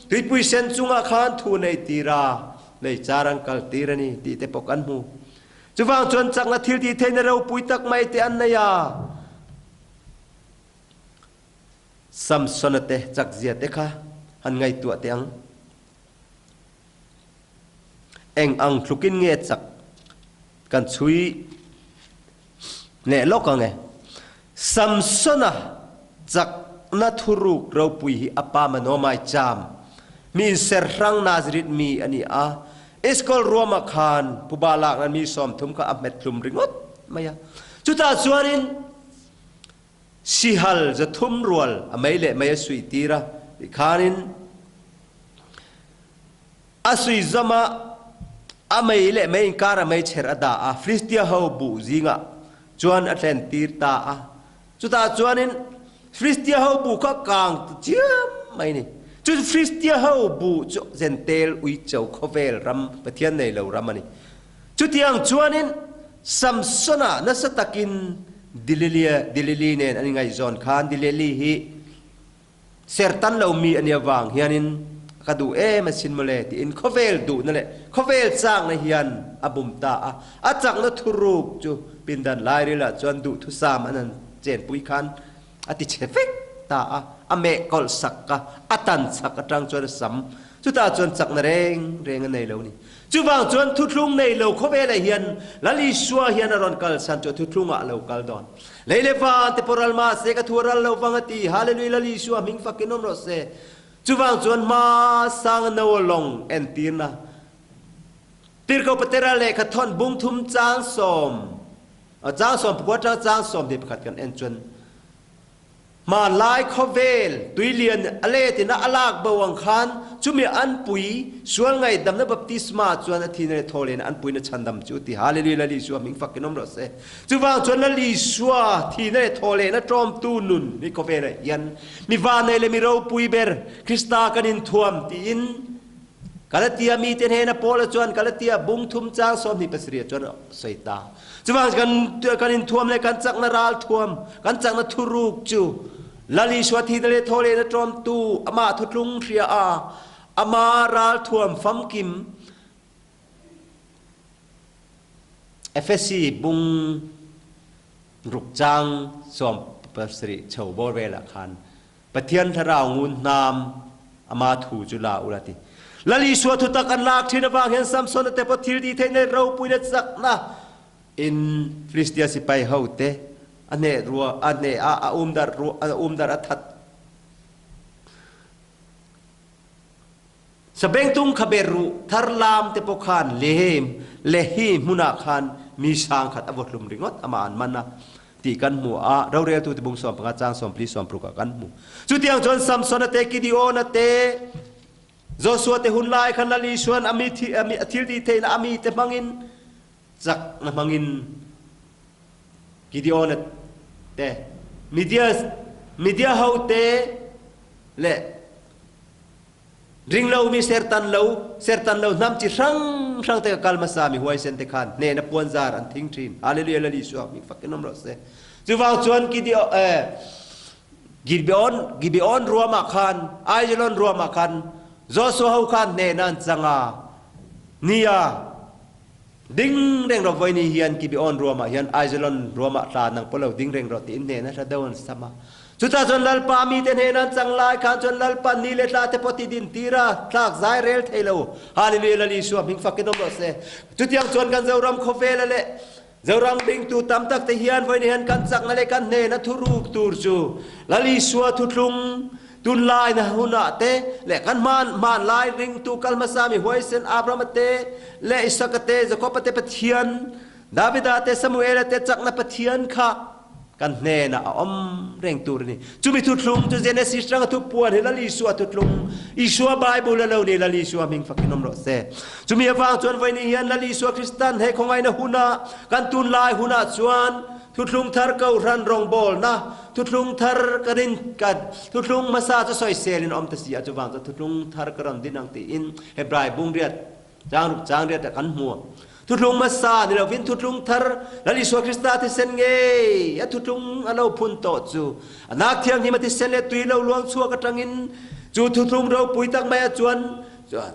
tuipui sen chungah khan thu nei tira lei char an kal tir a ni tih te pawh kan hmu. Chuvang chuan chakna thil tih theihna ropui tak mai te an nei a. Samsona te chakzia te kha han ngaihtuah teh ang. Eng ang tlukin nge chak kan chhui leh lawk ang e. Samsona chakna thuruk ropui hi a pa Manomai cham mi inser hrang Nazareth mi a ni a. Eskol ruamah khan phuba lakna mi 30 kha a hmet hlum ringawt mai a. Chutah chuanin Sihal 300 rual a mei leh mei a suih tir a, tikhanin a sui zam ah a mei leh mei inkar a meichher a dah a, Filistia ho buh zingah chuan a thlen tir ta a. Chutah chuanin Filistia ho buh kha a kang ta chiam mai a ni. Chu Filistia ho buh chu Jentail uicho khawvel ram Pathian nei lo ram a ni. Chutiang chuanin Samsona nasa takin Dililia Dilili nen an ingaihzawn khan Dilili hi Sertan lo mi a nih avang hianin ka duh em asin mawle tiin khawvel duhna leh khawvel chakna hian a bum ta a. A chakna thuruk chu pindan lairilah chuan duhthusam an han chenpui khan a ti chhe vek ta a, a meh kawlh sak a, a tan chak atang chuan a sam. Chutah chuan chakna reng reng a nei lo a ni. Chuvang chuan thuthlung nei lo khawvelah hian Lal Isua hian a rawn kal chhan chu a thuthlungah a lo kal dawn. Lei leh van te pawh ral mah se ka thu a ral lo vang a ti. Hallelujah Lal Isua hming fakin awm rawh se. Chuvang chuan hma sang a no a lawng entirna Tirhkoh Patera lehkha thawn bung thum chang sawm chang sawm pakua atanga chang 21 kan en chuan Hmanlai khawvel tuilian a letin a a lak bo ang khan chumi anpui sual ngaihdamna baptisma chuan a thina leh thawhlehna anpuina chhandam chu ti. Hallelujah Lal Isua hming fakin awm rawh se. Chuvang chuan Lal Isua thina leh thawhlehna tlawmtu nun hi khawvelah hian mi vanei leh mi ropui ber Krista kan inthuam tiin Galatia mite hnena Paula chuan Galatia bung thum chang 27 chuan a sawi ta. Chuvang kan kan inthuam leh kan chakna ral thuam, kan chakna thuruk chu Lal Isua thihna leh thaw lehna tlawmtu amah thutlung hria a, ama ral thuam famkim Efesi bung ruk chang 17 chho bawr velah khan Pathian thlarau ngun hnam ama thu chu la ula ti. Lal Isua thutak an lak thin avang hian Samsona te pawh thil tih theihna leh ropuina chakna in Filistia sipai ho te a hneh rua a hneh a a um darh rua a um darh a that. Sabengtung khabe ruh thar lam te pawh khan Lehem Lehi hmunah khan mi sangkhat a vawthlum ringawt amah an man a. Tih kan hmu a, roreltu tibung 15 chang 40 60 ah kan hmu. Chutiang chuan Samsona te, Gideona te, Joshua te hun lai khan Lal Isua'n a mi thi, a mi, a thil tih theihna a mite hmangin, chakna hmangin Gideona te, Midia, Midia ho te leh Ringlo mi sertan lo, sertan lo hnam chi hrang hrang te ka kal hmasa mi huaisen te khan hnehna puanzar an thing thin. Hallelujah Lal Isua hming fakin awm rawh se. Chuvang chuan Gideon eh Gibeon Gibeon ruamah khan Aijalon ruamah khan Joshua ho khan hnehna an chang a. Nia ding reng rawh vawiini hian Gibeon ruamah hian Aijalon ruamah tla nang pawh lo ding reng rawh tiin hnehna hla deuh an sam a. Chutah chuan Lalpa mite hnena an chang lai khan chuan Lalpa ni leh tla te pawh ti din tir a, tlak zai rel thei lo. Hallelujah Lal Isua hming fakin awm rawh se. Chutiang chuan kan Zoram khawvela leh Zoram ringtu tam tak te hian vawiin hian kan chakna leh kan hnena thuruk tur chu Lal Isua thutlung tunlaina hunah te leh kan hman hmanlai ringtu kal hmasa mi huaisen Abrahama te leh Isaka te Jakoba te Pathian Davida te Samuela te chakna Pathian kha kan hnenah a awm reng tur a ni. Chumi thuthlung chu Genesis ranga thupuan hi Lal Isua thuthlung, Isua Bible a lo ni, Lal Isua hming fakin awm rawh se. Chumi avang chuan vawiin hian Lal Isua Kristan he khawngaihna huna kan tunlai hunah chuan thuthlung thar kohhran rawngbawlna, thuthlung thar kan in kan thuthlung hmasa chu sawiselin a awm ta si a, chuvang chuan thuthlung thar ka rawn din ang tiin Hebrai bungriat Chang ruk chang riat ah kan hmu. Thutlung hmasa ni lovin thutlung thar Lal Isua Krista thisen ngei a thutlung a lo phun tawh chu a nak thianghlim a thisen leh tui lo luang chhuak atangin chu thutlung ropui tak mai ah chuan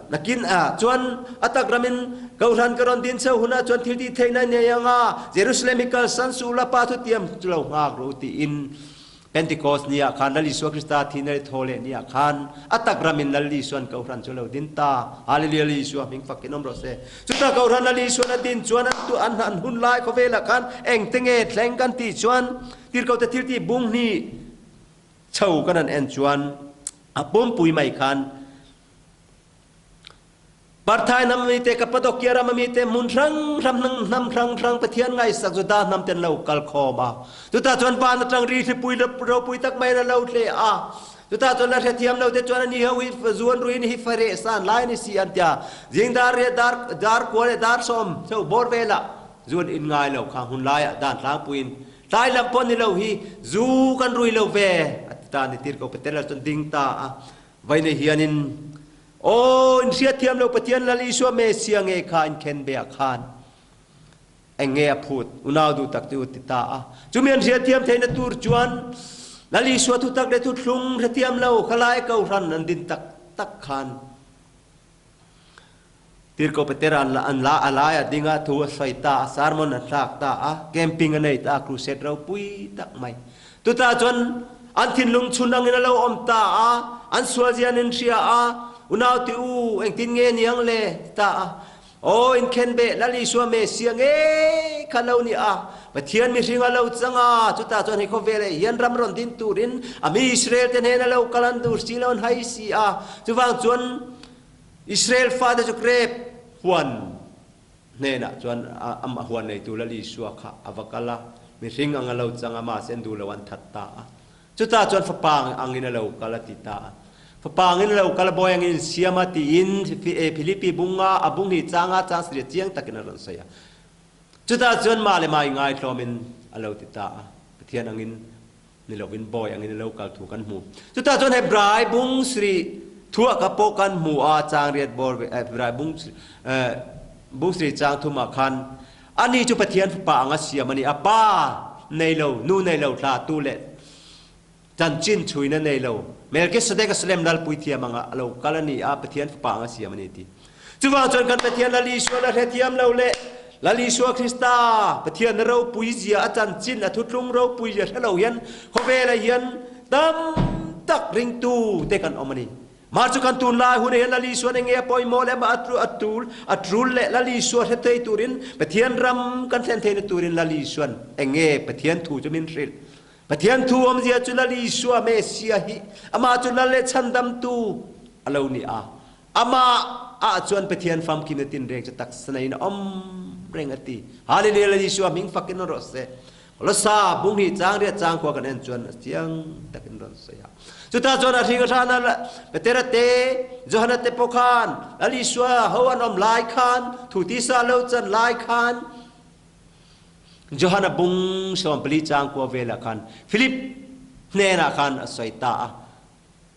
nakin ah chuan a tak ramin Kohhran ka rawn din chho hunah chuan thil tih theihna nei anga Jerusalem hi kalsan suh la Pa thutiam chu lo nghak rawh u tiin Pentecost ni ah khan Lal Isua Krista thihna leh thaw leh ni ah khan a tak ram in Lal Isuan Kohhran chu a lo din ta. Hallelujah Lal Isua hming fak in awm rawh se. Chuta Kohhran Lal Isuan a din chuan an tu an an hun lai khawvel ah khan eng te nge thleng kan tih chuan tirhkohte thil tih bung hnih chho kan han en chuan a pumpui mai khan Parthai hnam mi te, Kapadokia ram ami te, hmun hrang hrang hnam hnam hrang hrang Pathian ngaihsak Juda hnam te an lo kal khawm a. Chutah chuan van atang ri hlipui ropui tak mai in a lo hle a. Chutah chuan la hrethiam lo te chuan ani ho hi zuan ruin hi fareh san lai ani si an tia. Zing dar riat dar dar kua leh dar sawm chho bawr velah zuan in ngai lo kha hun laiah dan tlangpuiin tlai lam pawh ni lo hi zu kan rui lo ve a ti ta ni tir ko Peter chuan ding ta a. Vaine hianin, Aw, in hriatthiam lo Pathian Lal Isua Messia nge kha in khen be ah khan eng nge a phut unau duh tak chu ti ta a. Chumi an hriatthiam theihna tur chuan Lal Isua thutak leh thuthlung hrethiam lo khalai kohhran an din tak tak khan Tirhkoh Petera an la a lai a ding a, thu a sawi ta a, sermon a thlak ta a, camping a nei ta a, crusade ropui tak mai. Chutah chuan an thinlung chhun angin a lo awm ta a, an sual zia an inhria a, Unau ti u, engtin nge niang le? ti ta a. Aw, inkhen beh Lal Isua Messia ngei kha lo ni a, Pathian mihring a lo chang a, chutah chuan hei khawvelah hian ram rawn din turin a mi Israel te hnena lo kal an dur si lo, an hai si a. Chuvang chuan Israel fate chu grep huan hnenah chuan amah huan neitu Lal Isua kha a va kal a, mihring ang a lo chang a, mahse an duh lo an that ta a. Chutah chuan fapa angin a lo kal a ti ta a. Fapa angin a lo kal a, bawi angin insiam a tiin Philipi bunga a bung hi changa chang sariat chiang takin a rawn sawi a. Chutah chuan mah leh mah i ngaitlawmin a lo ti ta a, Pathian angin ni lovin bawi angin a lo kal thu kan hmu. Chutah chuan Hebrai bung sri thuah ka pawh kan hmu a, chang riat bawr ve, Hebrai bung bung sri chang thumah khan ani chu Pathian fapa anga siam a ni a, pa nei lo, nu nei lo, thla tu leh chanchin chhuina nei lo, Melkisedek a Salem lal puithiam anga a lo kal a ni a, Pathian fapa anga siam a ni ti. Chuvang chuan kan Pathian Lal Isua la hrethiam lo leh Lal Isua Krista, Pathian ropui zia a chanchin, a thutlung ropui zia hre lo hian khawvelah hian tam tak ringtu te kan awm a ni. Mah chu kan tunlai hunah hian Lal Isua'n enge a pawimawh leh mah a tul a tul leh Lal Isua hre thei turin Pathian ram kan thlen theihna turin Lal Isua'n enge Pathian thu chu min hrilh. Pathian thu awmzia chu Lal Isua Messia hi amah chu Lal leh Chhandamtu a lo ni a. Amah ah chuan Pathian famkim na tinreng chu taksa neiin a awm reng a ti. Hallelujah Lal Isua hming fakin rawn rawh se. Kolosa bung hi chang riat chang khua kan en chuan a chiang takin rawn sawi a. Chutah chuan a hring a hran a Petera te, Johana te pawh khan Lal Isua ho an awm lai khan thu tisa lo chan lai khan Johana bung 14 chang khua velah khan Philip hnenah khan a sawi ta a.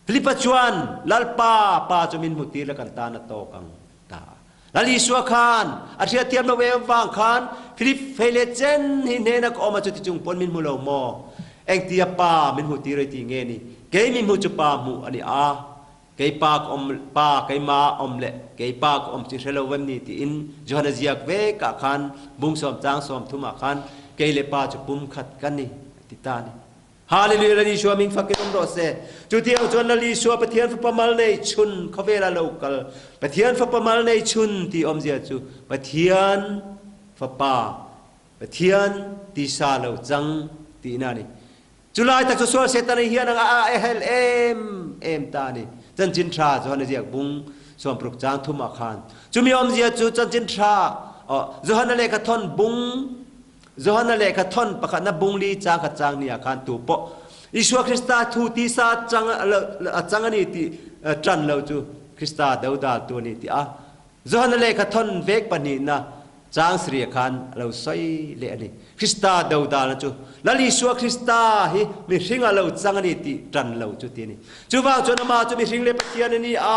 Filipa chuan, Lalpa, Pa chu min hmu tir la kan tan a tawk ang, ta a. Lal Isua khan a hriatthiam lo em vang khan Filip fei leh chen hi hnena ka awm a chuti chung pawn min hmu lo maw? Engtia Pa min hmu tir ei ti nge ni? Kei min hmu chu Pa hmuh a ni a, kei Pa ka awm, Pa keima awm leh kei Pa ka awm chu i hre lo vem ni? tiin Johana ziak vekah khan bung 10 chang 30 ah khan kei leh Pa chu pumkhat ka ni a ti ta a ni. Hallelujah Lal Isua ming fakin awm rawh se. Chutiang chuan Lal Isua Pathian fapa mal nei chhun khawvela lo kal Pathian fapa mal nei chhun ti awmzia chu Pathian fapa Pathian tisa lo chang tihna a ni. Chulai tak chu sual Satan hian anga a hel em em ta a ni. Chanchin tha Johan a ziak bung 60 chang thum ah khan. Chumi awmzia chu chanchin tha Johan a lehkha thawn bung Johana lehkha thawn pakhatna bung li chang khat chang ni ah khan tu pawh Isua Krista thu tisa chang a chang a ni tih ṭan lo chu Krista dodal tu a ni tih a Johana lehkha thawn vek pahnihna chang sarih ah khan a lo sawi leh a ni. Krista dodalna chu Lal Isua Krista hi mihring a lo chang a ni tih ṭan lo chu ti a ni. Chuvang chuan amah chu mihring leh Pathian a ni a,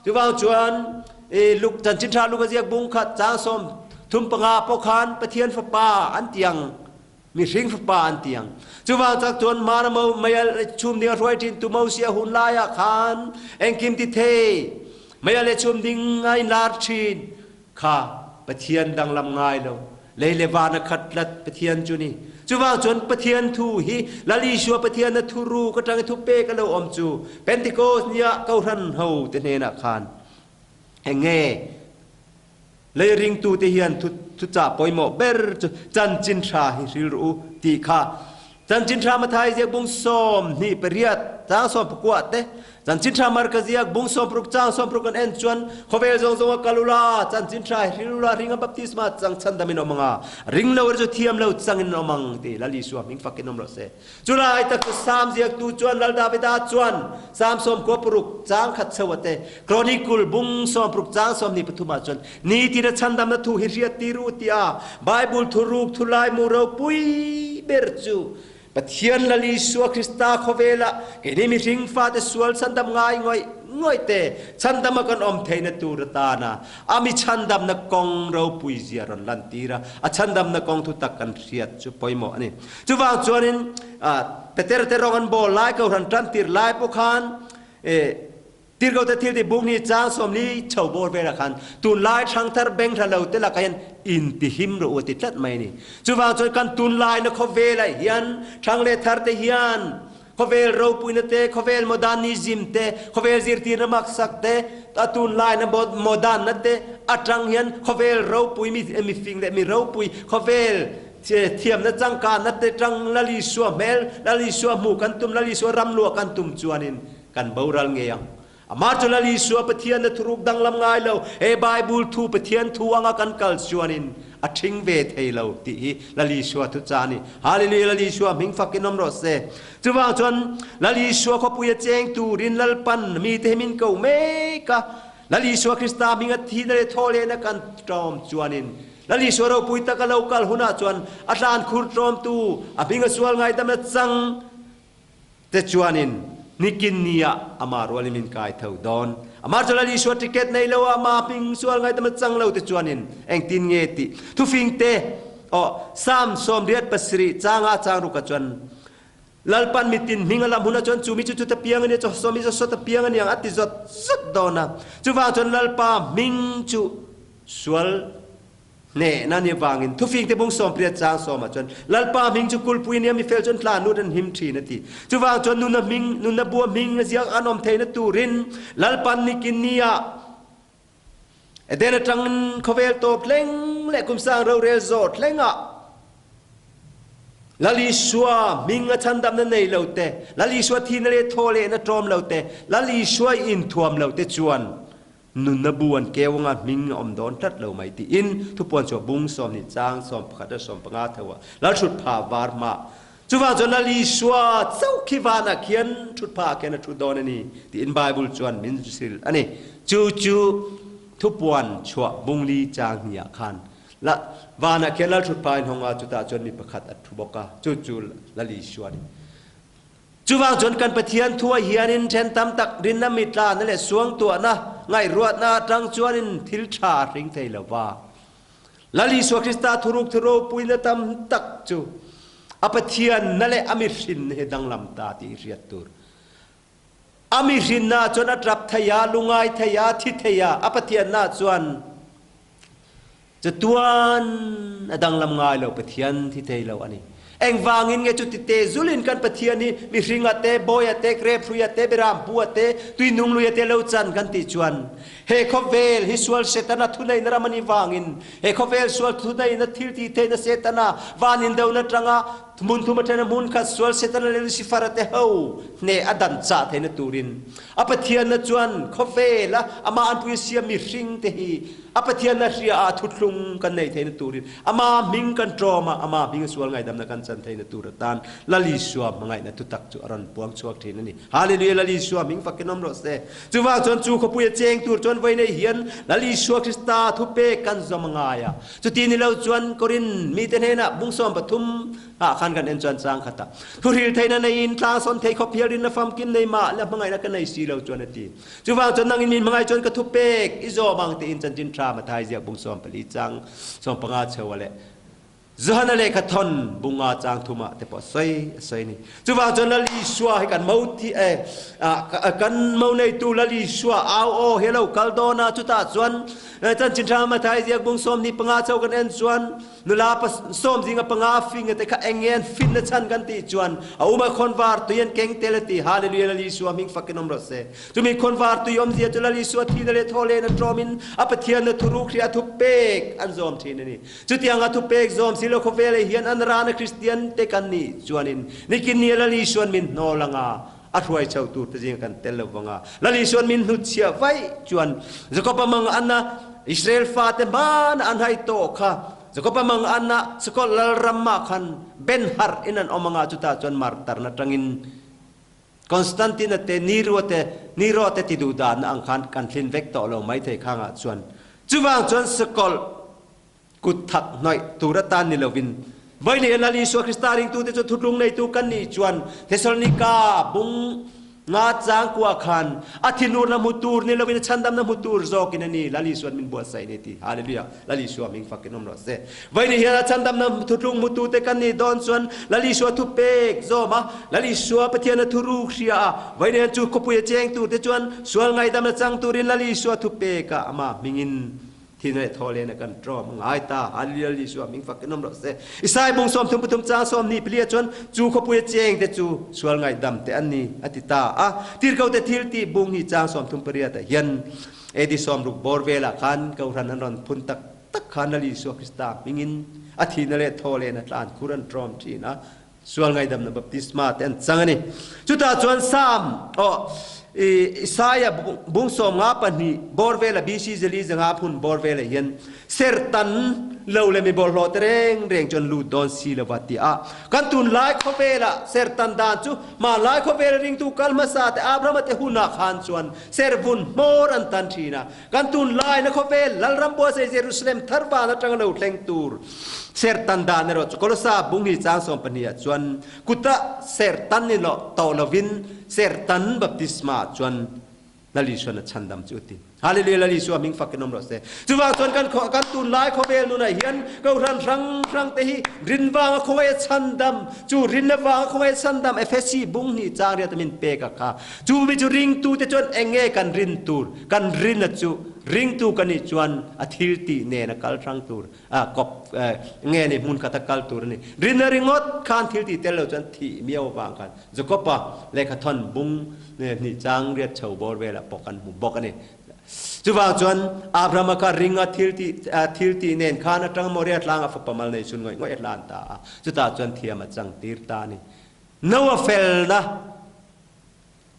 chuvang chuan Luk chanchin ṭha Luka ziak bung khat chang 35 pawh khan Pathian Fapa an ti ang, mihring Fapa an ti ang. Chuvang chak chuan hmana mo meialh le chhum ding a hruai ṭhintu Mosia hun laiah khan engkim ti thei meialh le chhum ding a inlar ṭhin kha Pathian danglam ngai lo, lei le van a khat tlat Pathian cu ni. Chuvang chuan Pathian thu hi Lal Isua Pathian a thuruk aṭang i thupek a lo awm cu Pentecost ni ah kohhran ho te hnenah khan Enge lei ringtute hian thuchah pawimawh ber chu chanchin tha hi hril rawh u tih kha Chanchin tha Mathai ziak bung 28 chang 19 te Chanchin tha Marka ziak bung 60 chang 60 kan en chuan khawvel zawng zawng a kal ula chanchin tha hi hril ula ringa baptisma chang chhandam in awm anga ring lo chu thiam lo chang in awm ang ti Lal Isua hming fakin awm rawh se. Chulai tak chu Salm ziaktu chuan Lal Davida chuan Salm 96 chang khat chho a te, Chronicle bung 60 chang 23 ah chuan nitin a chhandamna thu hi hriat tir u tiah Bible thuruk thulai mu ropui ber chu Pathian Lal Isua Krista khawvela keini mihring fate sual chhandam ngai ngawih ngawih te chhandama kan awm theihna tur atana a mi chhandamna kawng ropui zia rawn lantir a, a chhandamna kawng thu tak kan hriat chu pawimawh a ni. Chuvang chuanin Peter te rawng an bawl lai, Kohhran tantir lai pawh khan Tirhkohte thil ti buk ni chang 40 chho bawr velah khan tunlai thangthar beng hra lo te lakah hian intihim rawh u a ti tlat mai a ni. Chuvang chuan kan tunlaina khawvelah hian thang leh thar te hian khawvel ropuina te, khawvel modernism te, khawvel zirtirna maksak te, a tunlaina modernna te atang hian khawvel ropui mi mifing leh mi ropui khawvel thiamna changkanna te tang Lal Isua hmel, Lal Isua hmuh kan tum, Lal Isua ram luah kan tum chuanin Kan boral ngei ang. Amah chu Lal Isua Pathian na thuruk danglam ngai lo, he Bible thu Pathian thu anga kan kal chuanin a ṭhing ve thei lo tih hi Lal Isua thuchah a ni. Hallelujah Lal Isua hming fakin awm rawh se. Chuvang chuan Lal Isua khawpui a cheng turin Lalpan mite hi min ko mek a, Lal Isua Krista hming a thihna leh thawhlehna kan ṭawm chuanin Lal Isua ropui taka lo kal hunah chuan a tlan khur ṭawmtu a hming a sual ngaidamna chang Te chuanin nikin ni ah amah rualin min kai tho dawn. Amah chu Lal Isua ticket nei lo a, amah hming sual ngaidam a chang lo te chuanin engtin nge tih thufing te aw Psalm 87 changa chang ruk ah chuan Lalpan mitin hming a lam hunah chuan chu mi chu chuta piang a nia, chaw mi chu sawta piang a niang a ti zawt zawt dawn a. Chuvang chuan Lalpa hming chu sual Hnehna ni vangin thufingte bung 80 chang 10 ah chuan Lalpa hming chu kulpui nia mifel chuan tla nut an him thin a ti. Chuvang chuan nuna hming, nunna bua hming a ziak an awm theihna turin Lalpan nikin ni ah Eden atangin khawvel tawp thleng leh kumsang rorel zawh thleng ah Lal Isua hming a chhandamna nei lo te, Lal Isua thihna leh thawhlehna tlawm lo te, Lal Isua inthuam lo te chuan Nunna bu an keu anga hming a awm dawn tlat lo mai tiin thupuan chu a bung 20 chang 11 leh 15 theuh a lal thut pha var hma. Chuvang chuan Lal Isua chauh khi vanah khian thut pha ah khian a thu dawn a ni tiin Bible chuan min hrilh a ni. Chu chu thupuan chhuah bung li chang hnih ah khan la vanah khian lal thut pha in hawng a, chutah chuan mi pakhat a thu bawk a, chu chu Lal Isua a ni. Chuvang chuan kan Pathian thuah hianin then tam tak rinna mittlana leh suangtuahna ngaihruatna atang chuanin thil tha a hring thei lo va. Lal Isua Krista thuruk thu ropuina tam tak chu a Pathianna leh a mihrinna hi danglam ta tih hriat tur. A mihrinna chuan a tap thei a, lungai thei a, thi thei a, a Pathianna chuan Chatuan a danglam ngai lo, Pathian thi thei lo a ni. Engvangin nge chuti te zulin kan Pathian hi mihring a te, bawi a te, krephrui a te, beram pu a te, tuinung lui a te lo chan kan tih chuan he khawvel hi sual Setana thuneihna ram a nih vangin he khawvel sual thuneihna thil tih theihna Setana van indona tanga hmun thum atena hmun khat sual Setana leh Lucifer a te ho hneh a dan chah theihna turin a Pathianna chuan khawvela amah anpui a siam mihring te hi A Pathian a hria a, thuthlung kan neih theihna turin Ama hming kan tlawm a, Ama hming a sual ngaihdamna kan chan theihna tur atan Lal Isua hmangaihna thutak chu a rawn puang chhuak thin a ni. Hallelujah! Lal Isua hming fakin awm rawh se. Chuvang chuan chu khawpui a cheng tur chuan vawi nei hian Lal Isua Krista thupek kan zawm a ngai a. Chuti ni lo chuan Korin mite hnenah bung 13 Ah khan kan en chuan chang khat a. Thuhril theihna neiin tlang sawn thei khawp hial rinna famkim nei mah le hmangaihna ka nei si lo chuan a ti. Chuvang chuan nangin min hmangaih chuan ka thu pek i zawm ang tiin chanchin tha Mathai ziak bung 14 chang 15 cheu a leh Johana lehkha thawn bunga chang thumah te pawh sawi a sawi a ni. Chuvang chuan Lal Isua hi kan mo thi e kan mo neitu Lal Isua au aw hi a lo kal dawn a, chutah chuan chanchin tha Mathai ziak bung 25 cheu kan en chuan Nula pa sawm zinga panga fing te kha eng nge an fin na chan kan tih chuan a um a khawnvar tui an keng tel a ti. Hallelujah Lal Isua hming fakin awm rawh se. Chumi khawnvar tui awmzia chu Lal Isua thihna leh thawhlen a tlawmin a Pathian na thuruk hria a thupek an zawm thin a ni. Chutiang a thupek zawm si lo khawvel ah hian an rana Kristian te kan nih chuanin nikin ni a Lal Isuan min hnawl anga a hruai chho tur te zinga kan tel lo vanga Lal Isuan min hnutchhiah vaih chuan Jakob-a mang anna Israel fate hmana an hai tawh kha Jakob-a mang anna Sakawlh lal ramah khan ben harh in an awm anga chutah chuan martarna tangin Constantine-a te Nero te Nero te ti duh danna ang khan kan thlin vek tawh lo maithei khangah chuan chuvang chuan Sakawlh kut thak hnawih tur atan ni lovin. Vai nei Lal Isua Krista ringtute chu thutlung neitu kan nih chuan Thesalonika bung nga chang kua khan a thinurna hmu tur ni lovin a chhandamna hmu tur zawkin a ni Lal Isuan min buatsaih ni ti. Hallelujah. Lal Isua hming fakin awm rawh se. Vai ni hian a chhandamna thutlung hmutute kan nih dawn chuan Lal Isua thupek zawm a, Lal Isua Pathian a thuruk hria a, vai ni hian chu khawpui a cheng turte chuan sual ngaihdamna chang turin Lal Isua thupek a amah hmingin Thi leh thaw len a kan ṭawm a ngai ta. Hallelujah Isua hming fak in awm rawh se. Isai bung 33 caang 24 ah cun cu khuapui a cheng te cu sual ngaihdam te an ni a ti ta a. Tirko te thil ti bung hi caang 38 ah hian AD 60 bor vel ah khan kohhran an ron phun tak tak khan Lal Isua Krista hming in a thi na le thaw len a tlan khur an ṭawm ṭhin a. Sual ngaihdamna baptisma te an cang a ni. Cuta chuan Salm oh Isaiah bung 52 bor vela BC zali zanga phun bor vela hian sertan lo le mi bawlhhlawh te reng reng chuan lut dawn si lova ti a kan tun lai khawvela sertan dan chu ma lai khawvel ringtu kal hmasa te Abraham te huna khan chuan servun hmawr an tan thin a Kan tunlai na khawvel Lalram buatsaih Jerusalem thar van atanga lo thleng tur sertan dan erawh chu Kolosa bung hi chang 12 ah chuan kuta sertan ni lo to lovin sertan baptisma chuan Lal Isuan a chhandam chu ti. Hallelujah Lal Isua hming fakin awm rawh se. Chuvang chuan kan kan tunlai khawvel nunah hian kohhran hrang hrang te hi rin vanga khawngaih a chhandam chu rinna vanga khawngaih a chhandam Efesi bung hnih chang riat min pek a kha. Chu mi chu ringtute chuan enge kan rin tur? Kan rin a chu ringtu kan nih chuan a thil tih nen a kal hrang tur, a kawp nge ni hmun khat a kal tur a ni. Rinna ringawt khan thil tih tel lo chuan thih miau avang khan Jakob-a lehkhathawn bung hnih chang riat chho bawr velah pawh kan hmu bawk a ni. Chuvang chuan Abraham-a kha ringa thil tih thil tih nen khan atang Moria tlanga fapa mal nei chhun ngawih ngawih a hlan ta a, chutah chuan thiam a chang tir ta a ni. Noah felna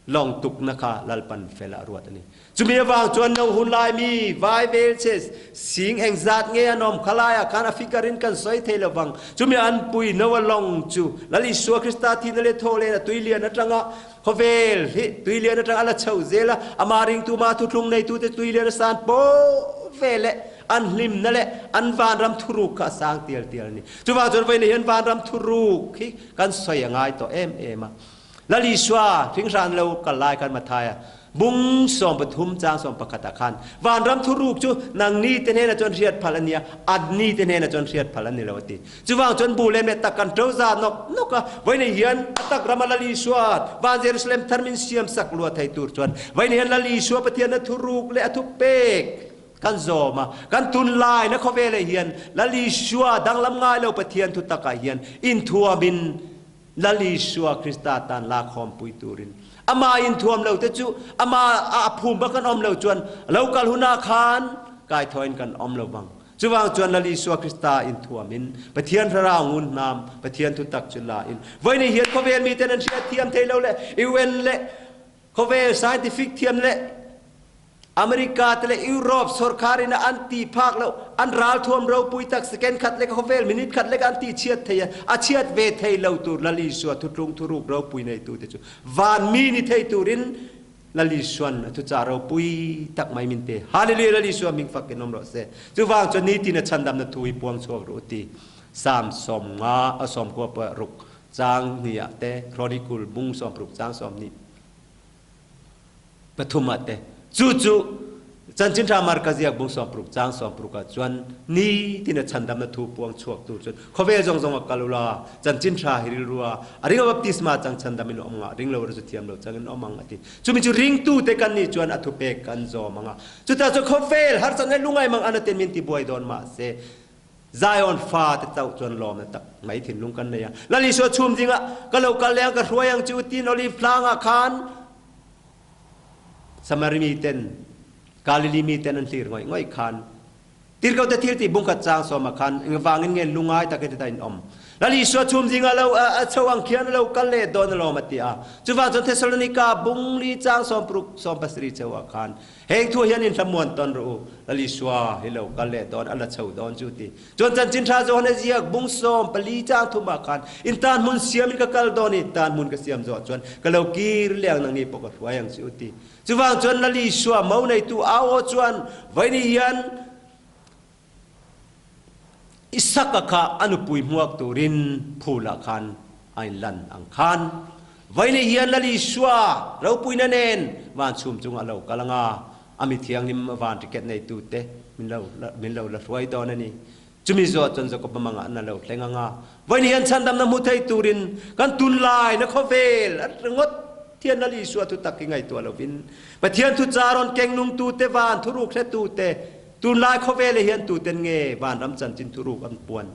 Lawng tukna kha Lalpan fel ah ruat a ni. Chumi avang chuan no hun lai mi vai vel che sing engzat nge an awm khalai ah khan a figure in kan sawi thei lovang. Chumi an pui no a lawng chu Lal Isua Krista thihna leh thaw len a tuilian atanga khawvel hi tuilian atanga a la chho zel a, amah ringtu ma thuthlung neitute tuilian a san pawh ve leh an hlimna leh an vanram thuruk kha a sang tial tial a ni. Chuvang chuan vawiin hian vanram thuruk hi kan sawi a ngai tawh em em a. Lal Isua hringhran lo kal lai khan Matthaia bung 13 chang 11 ah khan vanram thuruk chu nangni te hnenah chuan hriat phal a nia, anni te hnenah chuan hriat phal a ni lo a ti. Chuvang chuan bu lem leh tak kan ṭo za nawk nawk a, vawiin hian a tak rama Lal Isua van Jerusalem thar min siam sak lua thei tur chuan vawiin hian Lal Isua Pathian a thuruk leh a thupek kan zawm a, kan tunlaina khawvelah hian Lal Isua danglam ngai lo Pathian thutakah hian inthuamin Lal Isua Krista tan lakhawmpui turin amah inthuam lo te chu amah a phum bak kan awm lo chuan lo kal hunah khan kaithawiin kan awm lo vang. Chuvang chuan Lal Isua Krista inthuamin Pathian thlarau ngun hnam Pathian thutak chu la in vawiin hian khawvel miten an hriatthiam thei lo leh UN leh Khawvel scientific thiam leh America te leh Europe sorkar in a an ti phak lo, an ralthuam ropui tak second khat lek a khawvel minute khat lek a an ti chhiat thei a, a chhiat ve thei lo tur Lal Isua thutlung thuruk ropui neitu te chu van mi ni thei turin Lal Isuan a thuchah ropui tak mai min pe. Hallelujah Lal Isua hming fak in awm rawh se. Chuvang chuan nitin a chhandamna thu hi puang chhuak rawh u ti. Psalm 50 a 90 pawh ruk Caang hnih ah te, Chronicle bung 60 caang 23 ah te, cucu Chanchin Ṭha Marka ziak bung 60 caang 60 ah cun nitin a chandamnak thu puang chuak tu cun khawvel zongzong ah kal ula Chanchin Ṭha hi rilru ah a ring a baptisma cang chandam in um nga ring lo ra cu thiam lo cang in um ang ati. Cumi cu ringtu te kan nih cun a thupek kan zawm anga. Cuta cu khawvel harsan le lungai mang anaten min ti buai dawn ma se Zion fa te chauh chuan lawm na tak mai thinlung kan nei a. Lal Isua chhum zingah ka lo kal leng ka hruai ang chu tin Olive tlang ah khan Samari mi ten Galilee mi ten an hlir ngawih ngawih khan tirhkoh te thil tih bungkhat chang sawm ah khan engvangin nge lungai takin heta in awm. Lal Isua chhum zingah lo a chho ang khian a lo kal leh dawn alawm a ti a. Chuvang chuan Thessalonika bung li chang 60 17 chho ah khan Heng thu hian in hlamuan tawn rawh u, Lal Isua hi lo kal leh dawn, a la chho dawn chu ti. Chuan chanchin tha Johan a ziak bung 14 chang thum ah khan in tan hmun siam in ka kal dawn i tan hmun ka siam zawh chuan ka lo kir leh ang nangni pawh ka hruai ang che u ti. Chuvang chuan Lal Isua mo neitu au aw chuan vawiin hian. Isaka kha a nupui hmuak turin phulah khan a inlan ang khan, Vawiin hian Lal Isua ropuina nen van chhum chungah a lo kal anga, a mi thianghlim van ticket neitute min lo min lo la hruai dawn a ni. Chumi zawh chuan Jakob hmangah an lo thleng anga, Vawiin hian chhandamna hmu thei turin kan tunlaina khawvel a ringawt hian Lal Isua thutak hi ngaihtuah lovin Pathian thucha rawn keng nungtute van thuruk hretute Tunlai khawvela hian tuten nge vanram chanchin thuruk an puan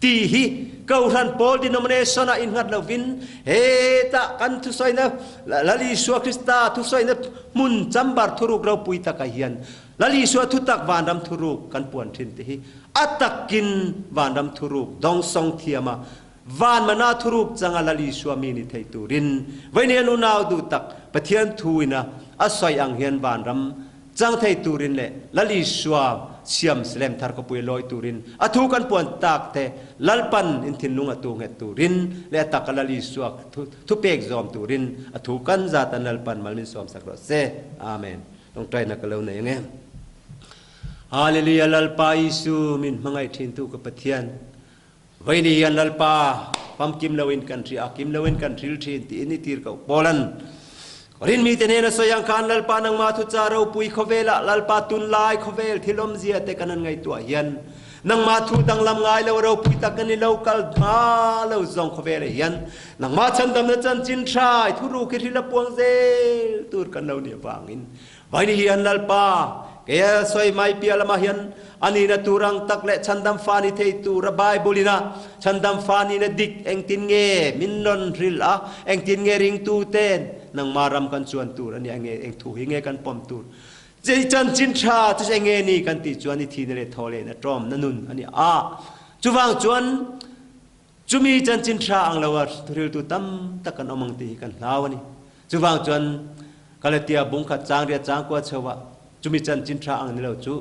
tih hi Kohhran pawl denomination ah innghat lovin hetah kan thusawina Lal Isua Krista thusawina hmun chambar thuruk ropui takah hian Lal Isua thutak vanram thuruk kan puan thin te hi a takin vanram thuruk dawngsawng thiama van mana thuruk changa Lal Isua mi ni thei turin vawiin unau duh tak Pathian thuina a sawi ang hian vanram Chang thei turin leh Lal Isua siam Salem thar khawpui lawi turin a thu kan puan tak te Lalpan in thinlung a tu nghet turin leh a taka Lal Isua thupek zawm turin a thu kan zat an Lalpan mal min sawm sak rawh se. Amen. Tawngtaina ka lo nei ange. Hallelujah Lalpa Isu min hmangaih thin tu ka Pathian. Vaini hian Lalpa famkim loin kan hria a, kim loin kan hril thin tiin i tir koh Paulan Korin mite hnena sawi ang khan Lalpa nangmah thucha ropui khawvelah Lalpa tunlai khawvel thil awmzia te kan han ngaihtuah hian nangmah thu danglam ngai lo ropui tak kan ni lo kal hma lo zawng khawvelah hian nangmah chhandamna chanchin tha i thuruk hi hril a puang zel tur kan lo nih avangin Vaini hian Lalpa, keia sawi mai piah lamah hian a nihna tur ang tak leh chhandam fa ni thei tura Bible ina chhandam fa nihna dik engtin nge min rawn hrilh a, engtin nge ringtu ten nangmah ram kan chuan tur a nia nge, eng thu hi nge kan pawm tur che chanchin tha chu eng nge ni kan tih chuan i thihna leh thaw lehna tlawmna nun a ni a. Chuvang chuan chumi chanchin tha ang lo a thuhriltu tam tak kan awm ang tih hi kan hlau a ni. Chuvang chuan Galatia bung khat chang riat chang kua cheu ah chumi chanchin tha ang ni lo chu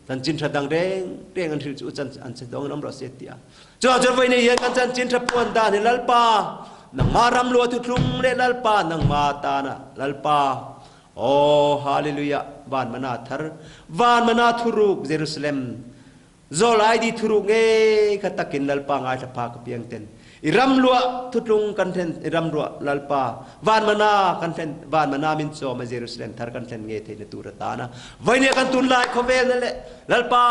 chanchin tha dang reng reng an hril chu chan an che dong in om rawh se ti a. Chuvang chuan voi nei hian kan chanchin tha puan dan hi Lalpa nangma ram lua thuthlung le Lalpa nangma tana Lalpa Oh hallelujah van mana thar van mana thuruk Jerusalem Zawl ID thuruk ngei kha takin Lalpa ngaithla pha ka piang ten i ram luah thutlung kan thlen i ram ruah Lalpa van mana kan thlen van mana min chawm a Jerusalem thar kan thlen nge theihna tur atana vawinia kan tunlai khawvel na leh Lalpa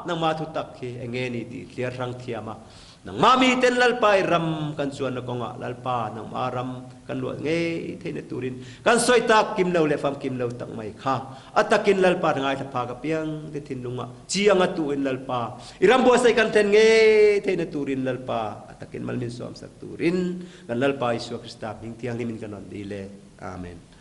nangma thu tak hi enge ni tih thliar hrang thiam a Nangmah miten Lalpa i ram kan chuanna kawngah Lalpa nangmah ram kan luah ngei theihna turin kan sawi tak kim lo leh famkim lo tak mai kha a takin Lalpa ngaithla phak apiang te thinlungah chiang a tuhin Lalpa i ram buatsaih kan thlen ngei theihna turin Lalpa a takin mal min sawmsak turin kan Lalpa Isua Krista hming thianghlim in kan rawn dil e. Amen.